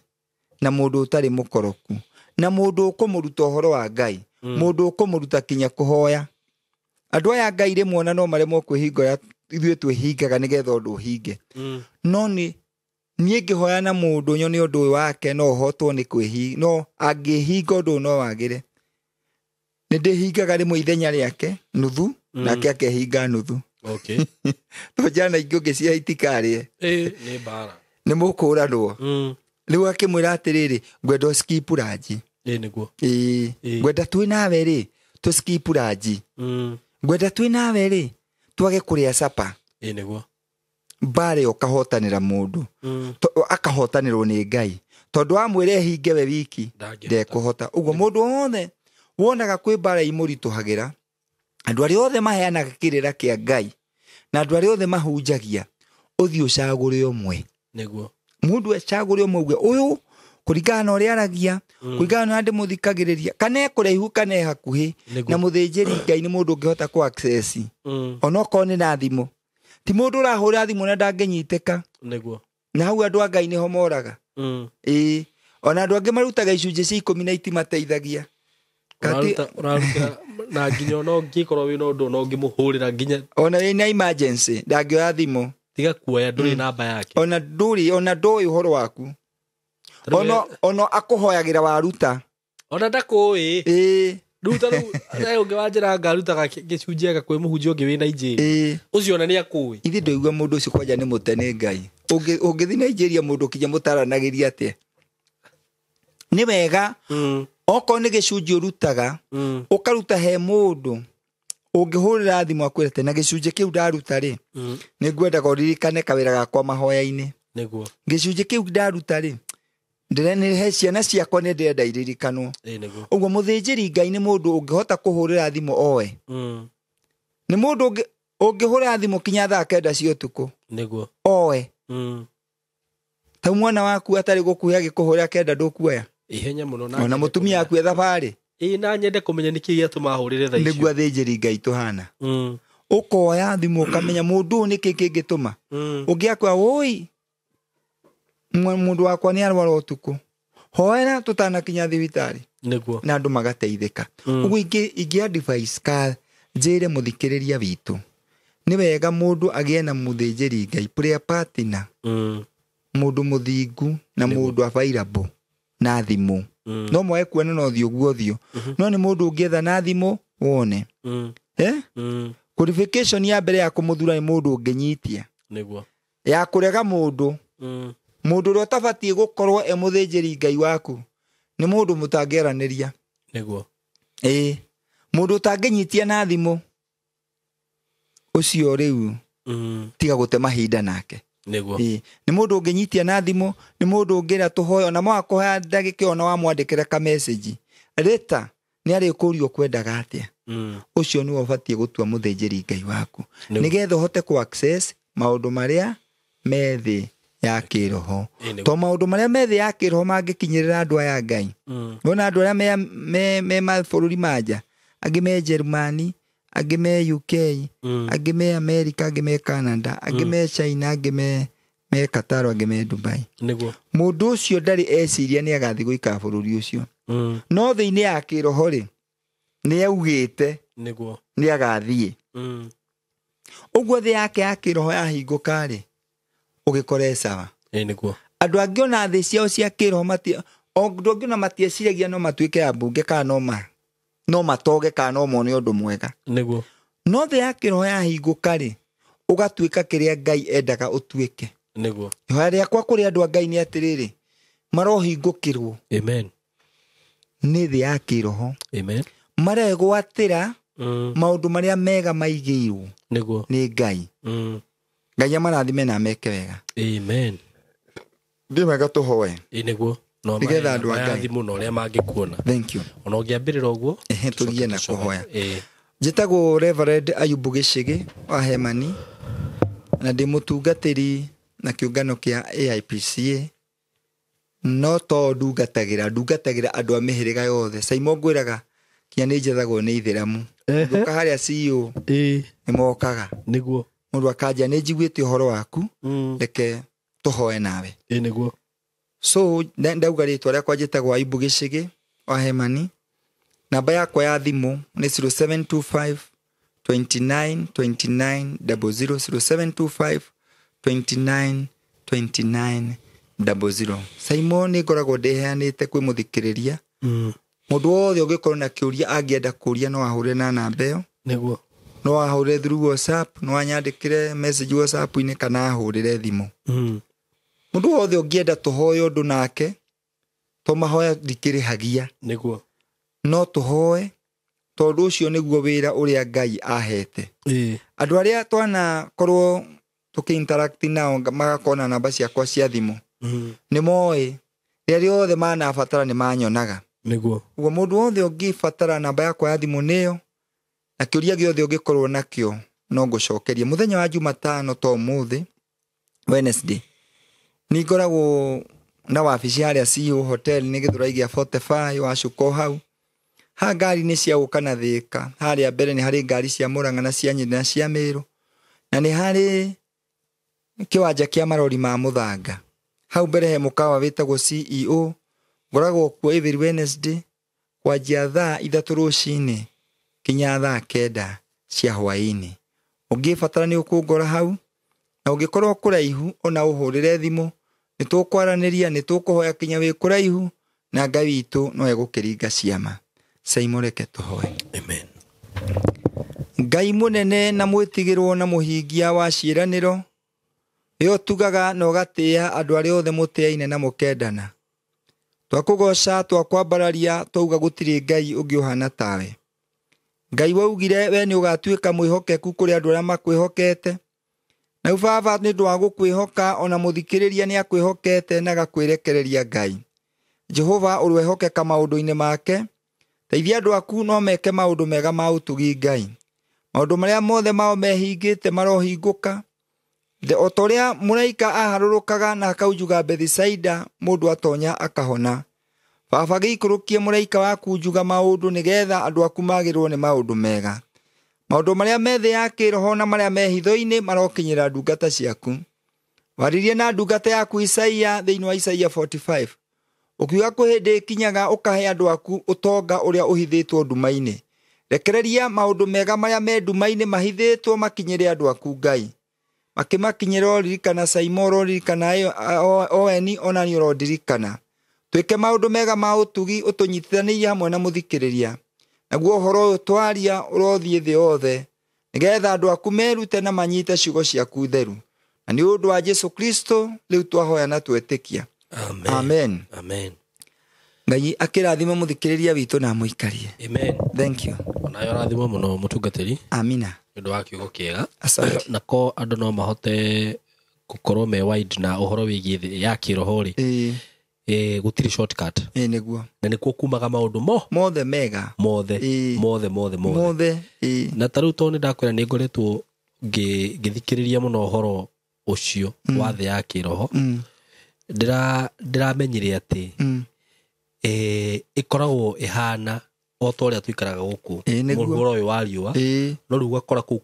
na mũndũ ũtarĩ mũkoroku na mũndũ ũkũmũruta ũhoro wa Ngai, mũndũ ũkũmũruta kinya kũhoya. Andũ aya Ngai rĩmwe ona no maremwo kwĩhinga ũrĩa ithuĩ twĩhingaga nĩgetha ũndũ ũhinge. No nĩ niĩ ngĩhoya na mũndũ nyone ũndũ ũyũ wake no ũhotwo nĩ kwĩhinga, no angĩhinga ũndũ ũyũ no wagĩre. Nĩ ndĩhingaga rĩmwe ithenya rĩake nuthu, nake akehinga nuthu. Okay. To njana ingĩ ũngĩcihe itikarĩe. Ĩĩ nĩ mbara. Nĩ mũkũranwo. Rĩu akĩmwĩra atĩrĩrĩ, ngwenda ũskip lunch. Ĩĩ nĩguo. Ĩĩ. Ngwenda twĩ nawe rĩ, tũskip lunch. Ngwenda twĩ nawe rĩ, twage kũrĩa capa. Ĩĩ nĩguo. Mbara ĩyo ũkahotanĩra mũndũ. Akahotanĩrwo nĩ Ngai. Tondũ wamwĩra ehinge we wiki, ndekũhota. Ũguo mũndũ wothe wonaga kwĩ mbara imũritũhagĩra, andũ arĩa othe maheanaga kĩrĩra kĩa Ngai na andũ arĩa othe mahunjagia, ũthiĩ ũcagũre ũmwe. Nĩguo. Mũndũ acagũre ũmwe uge ũyũ kũringana na ũrĩa aragia, kũringana na ũrĩa ndĩmũthikagĩrĩria, kana e kũraihu kana e hakuhĩ, na mũthĩnjĩri Ngai nĩ mũndũ ũngĩhota kũ access. Onokorwo nĩ na thimũ. Ti mũndũ ũrahũra thimũ na ndangĩnyitĩka. Nĩguo. Na hau andũ a Ngai nĩho moraga. Ĩĩ. Ona andũ angĩ marutaga icunjĩ cia 10 na itimateithagia. Ũrarutĩra na nginya ona ũngĩkorwo wĩna ũndũ ona ũngĩmũhũrĩra nginya ona wĩna emergency ndangĩoya thimũ. Tiga kuoya, ndũrĩ namba yake. Ona ndũrĩ, ona ndũĩ ũhoro waku. Ona akũhoyagĩra waruta. Ona ndakũĩ. Ĩĩ. Rĩu ta rĩu, he ũngĩ wa njĩra ngarutaga gĩcunjĩ aka kwĩ mũhunjia ũngĩ wĩ Nigeria. Ĩĩ. Ũcio ona nĩ akũĩ. Ithuĩ ndũigua mũndũ ũcio kwanja nĩ mũte nĩ Ngai. Ũngĩthiĩ Nigeria mũndũ kinya mũtaranagĩria atĩa? Nĩ wega, okorwo nĩ gĩcunjĩ ũrutaga, ũkaruta he mũndũ ũngĩhũrĩra thimũ akwĩre atĩ na gĩcunjĩ kĩu ndaruta rĩ, nĩ ngwendaga ũririkane kawĩra gakwa mahoya-inĩ. Nĩguo. Gĩcunjĩ kĩu ndaruta rĩ, ndĩrenda ciana ciakwa nĩ ndĩrenda iririkanwo. Ĩĩ nĩguo. Ũguo mũthĩnjĩri Ngai nĩ mũndũ ũngĩhota kũhũrĩra thimũ oe. Nĩ mũndũ ũngĩhũrĩra thimũ kinya thaa 9 cia ũtukũ. Nĩguo. Oe. Ta mwana waku atarĩ gũkuhĩ agĩkũhũrĩra 9 ndũkuoya. Ihenya mũno na Ona mũtumia aku e thabarĩ. Ĩĩ na nyende kũmenya nĩkĩ gĩatũma ahũrĩre thaa icio. Nĩguo athĩnjĩri Ngai tũhana. Ũkoya thimũ ũkamenya mũndũ ũyũ nĩkĩ kĩngĩtũma. Ũngĩ akwĩra, wũi, mũndũ wakwa nĩ arwara ũtukũ. Hoera tũtanakinya thibitarĩ. Nĩguo. Na andũ magateithĩka. Ũguo ingĩ advice ka njĩre mũthikĩrĩria witũ. Nĩ wega mũndũ agĩe na mũthĩnjĩri Ngai, prayer partner. Mũndũ mũthingu na mũndũ available na thimũ. No moe kuona na ũthiũ guo ũthiũ. No nĩ mũndũ ũngĩetha na thimũ wone. Qualification ya mbere ya kũmũthura nĩ mũndũ ũngĩnyitia. Nĩguo. Ya kũrega mũndũ. Mũndũ ũrĩa ũtabatiĩ gũkorwo e mũthĩnjĩri Ngai waku nĩ mũndũ mũtangĩaranĩria. Nĩguo. Ĩĩ. Mũndũ ũtangĩnyitia na thimũ ũcio rĩu tiga gũte mahinda nake. Nĩguo. Ĩĩ. Nĩ mũndũ ũngĩnyitia na thimũ, nĩ mũndũ ũngĩra tũhoe, ona mwakũhoya ndagĩka ona wamwandĩkĩra ka message. Rĩta nĩ arĩkũria ũkwendaga atĩa. Ũcio nĩwe ũbatiĩ gũtua mũthĩnjĩri Ngai waku. Nĩguo. Nĩgetha ũhote kũ access maũndũ marĩa me thĩ ya kĩroho. Ĩĩ, nĩguo. To maũndũ marĩa me thĩ ya kĩroho mangĩkinyĩrĩra andũ aya Ngai. Wona andũ arĩa me mabũrũri ma nja, angĩ me Jerumani, angĩ me UK, angĩ me America, angĩ me Canada, angĩ me China, angĩ me Qatar, angĩ me Dubai. Nĩguo. Mũndũ ũcio ndarĩ eciria nĩ agathiĩ gũikara bũrũri ũcio. No thĩinĩ ya kĩroho rĩ, nĩ augĩte Nĩguo. nĩ agathiĩ. Ũguo thĩ yake ya kĩroho yahingũka rĩ, ũgĩkora sawa. Ĩĩ, nĩguo. Andũ angĩ ona thĩ ciao cia kĩroho andũ angĩ ona matieciragia no matuĩke ambunge kana no matoge kana no mone ũndũ mwega. Nĩguo. No thĩ ya kĩroho yahingũka rĩ, ũgatuĩka kĩrĩa Ngai endaga ũtuĩke. Nĩguo. Ihoya rĩakwa kũrĩ andũ a Ngai nĩ atĩrĩrĩ, marohingũkĩrwo. Amen. Nĩ thĩ ya kĩroho. Amen. Maregwatĩra maũndũ marĩa mega maigĩirwo. Nĩguo. Nĩ Ngai. Ngai amarathime na ameke wega. Amen. Ndĩ wega tũhoe. Ĩĩ, nĩguo. No Nĩgetha andũ a maya Ngai. thimũ na ũrĩa mangĩkuona. Thank you. Ona ũngĩambĩrĩra ũguo, Ehe, tũthiĩ na tũcoke. kũhoya. Ĩĩ. Njĩtagwo Reverend Ayubu Gĩchĩgĩ wa Hemani na ndĩ mũtungatĩri na kĩũngano kĩa AIPCA no to ndungatagĩra andũ a mĩhĩrĩga yothe. Saimo ngwĩraga kinya nĩ njethagwo nĩ ithĩramu. Ngũka harĩa CEO nĩ mokaga. Nĩguo. Mũndũ akanja nĩ njiguĩte ũhoro waku, reke tũhoe nawe. Nĩguo. So ndauga rĩtwa rĩakwa njĩtagwo Ayubu Gĩchĩgĩ wa Hemani. Namba yakwa ya thimũ nĩ 0725 29 29 00, 0725 29 29 00. Saimo nĩ ngoragwo ndĩheanĩte kwĩ mũthikĩrĩria. Mũndũ wothe ũngĩkorwo na kĩũria angĩenda kũria no ahũre na namba ĩyo. Nĩguo. No ahũre through WhatsApp, no anyandĩkĩre message WhatsApp-inĩ kana ahũrĩre thimũ. Mũndũ wothe ũngĩenda tũhoe ũndũ nake, to mahoya ndikĩrĩhagia. Nĩguo. No tũhoe tondũ ũcio nĩguo wĩra ũrĩa Ngai ahete. Andũ arĩa twanakorwo tũkĩ-interact nao magakorwo na namba ciakwa cia thimũ, nĩ moĩ rĩrĩa rĩothe manabatara nĩ manyonaga. Nĩguo. Ũguo mũndũ wothe ũngĩbatara namba yakwa ya thimũ nĩyo, na kĩũria gĩothe ũngĩkorwo nakĩo no ngũcokerie. Mũthenya wa Jumatano to ũmũthĩ, Wednesday, nĩ ngoragwo na wabici harĩa CEO Hotel nĩ Gĩthũrai gĩa 45 wacuka o hau. Ha ngari nĩ cia gũka na Thĩka, harĩa mbere nĩ harĩ ngari cia Mũrang'a na cia Nyĩrĩ na cia Mĩrũ, na nĩ harĩ kĩwanja kĩa marori ma mũthanga. Hau mbere he mũkawa wĩtagwo CEO, ngoragwo kuo every Wednesday kwanjia thaa 3 rũcinĩ kinya thaa 9 cia hwaĩ-inĩ. Ũngĩbatara nĩ ũkũngora hau, na ũngĩkorwo kũraihu ona ũhũrĩre thimũ, nĩ tũkwaranĩria, nĩ tũkũhoya kinya wĩ kũraihu, na Ngai witũ no egũkĩringa ciama. Saimo reke tũhoe. Amen. Ngai mũnene na mwĩtigĩrwo na mũhingia wa ciĩranĩro, nĩwe ũtugaga na ũgatĩĩa andũ arĩa othe mũtĩaine na mũkendana. Twakũgoca, twakwambararia, twauga gũtirĩ Ngai ũngĩ ũhana tawe. Ngai waugire we nĩ ũgatuĩka mwĩhokeku kũrĩ andũ arĩa makwĩhokete. Na rĩu Baba nĩ ũndũ wa gũkwĩhoka, ona mũthikĩrĩria nĩ akwĩhokete na agakwĩrekereria Ngai. Jehova ũrwehokeka maũndũ-inĩ make, teithia andũ aku no meke maũndũ mega ma ũtugi Ngai. Maũndũ marĩa mothe mao mehingĩte marohingũka. O ta ũrĩa mũraika aharũrũkaga na akaunjuga Bethisaida, mũndũ atonya akahona. Baba gĩikũrũkie mũraika waku njuga maũndũ nĩgetha andũ aku magĩrwo nĩ maũndũ mega. Maũndũ marĩa me thĩ ya kĩroho na marĩa me hitho-inĩ marokinyĩra ndungata ciaku. Waririe na ndungata yaku Isaia thĩinĩ wa Isaia 45. Ũkiuga kwĩ hĩndĩ ĩkinyaga ũkahe andũ aku ũtonga ũrĩa ũhithĩtwo nduma-inĩ. Rekereria maũndũ mega marĩa me nduma-inĩ mahithĩtwo makinyĩre andũ aku Ngai. Makĩmakinyĩra ũririkana Saimo, ũroririkana Oeni, ona niĩ ũrondirikana. Twĩke maũndũ mega ma ũtugi ũtũnyitithanĩrie hamwe na mũthikĩrĩria. Naguo ũhoro ũyũ twaria ũrothiĩ thĩ yothe, nĩgetha andũ aku merute na manyite ciugo ciaku theru. Na nĩ ũndũ wa Jesu Kristo rĩu twahoya na twetĩkia. Amen. Amen. Amen. Ngai akĩrathima mũthikĩrĩria witũ na amũikarie. Amen. Thank you. Onayo rathimwo mũno mũtungatĩri. Amina. Nĩ ũndũ wa kiugo kĩega. Asante. Na ko andũ no mahote gũkorwo me wide na ũhoro wĩgiĩ thĩ ya kĩroho rĩ. Gũtirĩ shortcut. Nĩguo. Na nĩkuo kumaga maũndũ mothe mega. Mothe. Mothe, mothe, mothe. Mothe. Na ta rĩu tondũ nĩ ndakwĩra nĩ ngoretwo ngĩthikĩrĩria mũno ũhoro ũcio wa thĩ ya kĩroho. Ndĩramenyire atĩ ĩkoragwo ĩhana o ta ũrĩa tũikaraga gũkũ mũhuro ũyũ wa riũa, no rĩu ũgakora kũu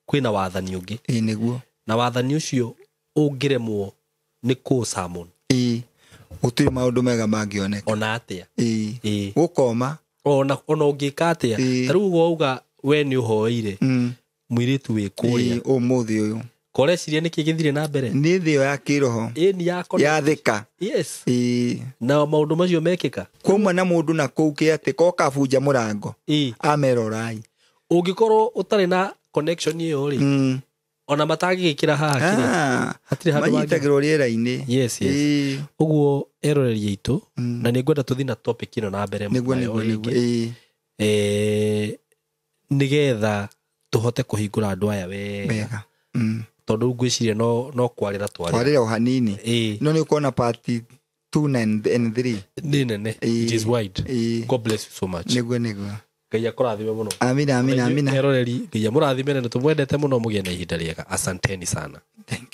kwĩna wathani ũngĩ. Nĩguo. Na wathani ũcio ũngĩremwo nĩ kũũsummon. Gũtirĩ maũndũ mega mangĩoneka. Ona atĩa. Gũkoma. Ona ũngĩka atĩa. Ta rĩu wauga we nĩ ũhoeire mũirĩtu wĩ kũrĩa. Ũmũthĩ ũyũ. Koreciria nĩkĩ gĩthire na mbere? Nĩ thĩ ĩyo ya kĩroho. Ĩni ya ya thĩka. Yes. Na maũndũ macio mekĩka. Kwauma na mũndũ na kũu kĩ atĩ ko kabunja mũrango. Amerorai. Ũngĩkorwo ũtarĩ na connection ĩyo rĩ, ona matangĩgĩkĩra haha kĩrĩa. Hatirĩ handũ manyitagĩrwo rĩera-inĩ. Yes, yes. Ũguo eroreria itũ, na nĩ ngwenda tũthiĩ na topic ĩno na mbere. Nĩguo, nĩguo. Nĩgetha tũhote kũhingũra andũ aya wega. Tondũ ngwĩciria no kwarĩra twarĩra o hanini. No nĩ ũkuona part 2 and 3. Nĩ nene. It is wide. God bless you so much. Nĩguo, nĩguo. Ngai akũrathime mũno. Amina, amina, amina. Eroreri, Ngai amũrathime na nĩtũmwendete mũno, mũgĩe na ihinda rĩega. Asanteni sana. Thank you.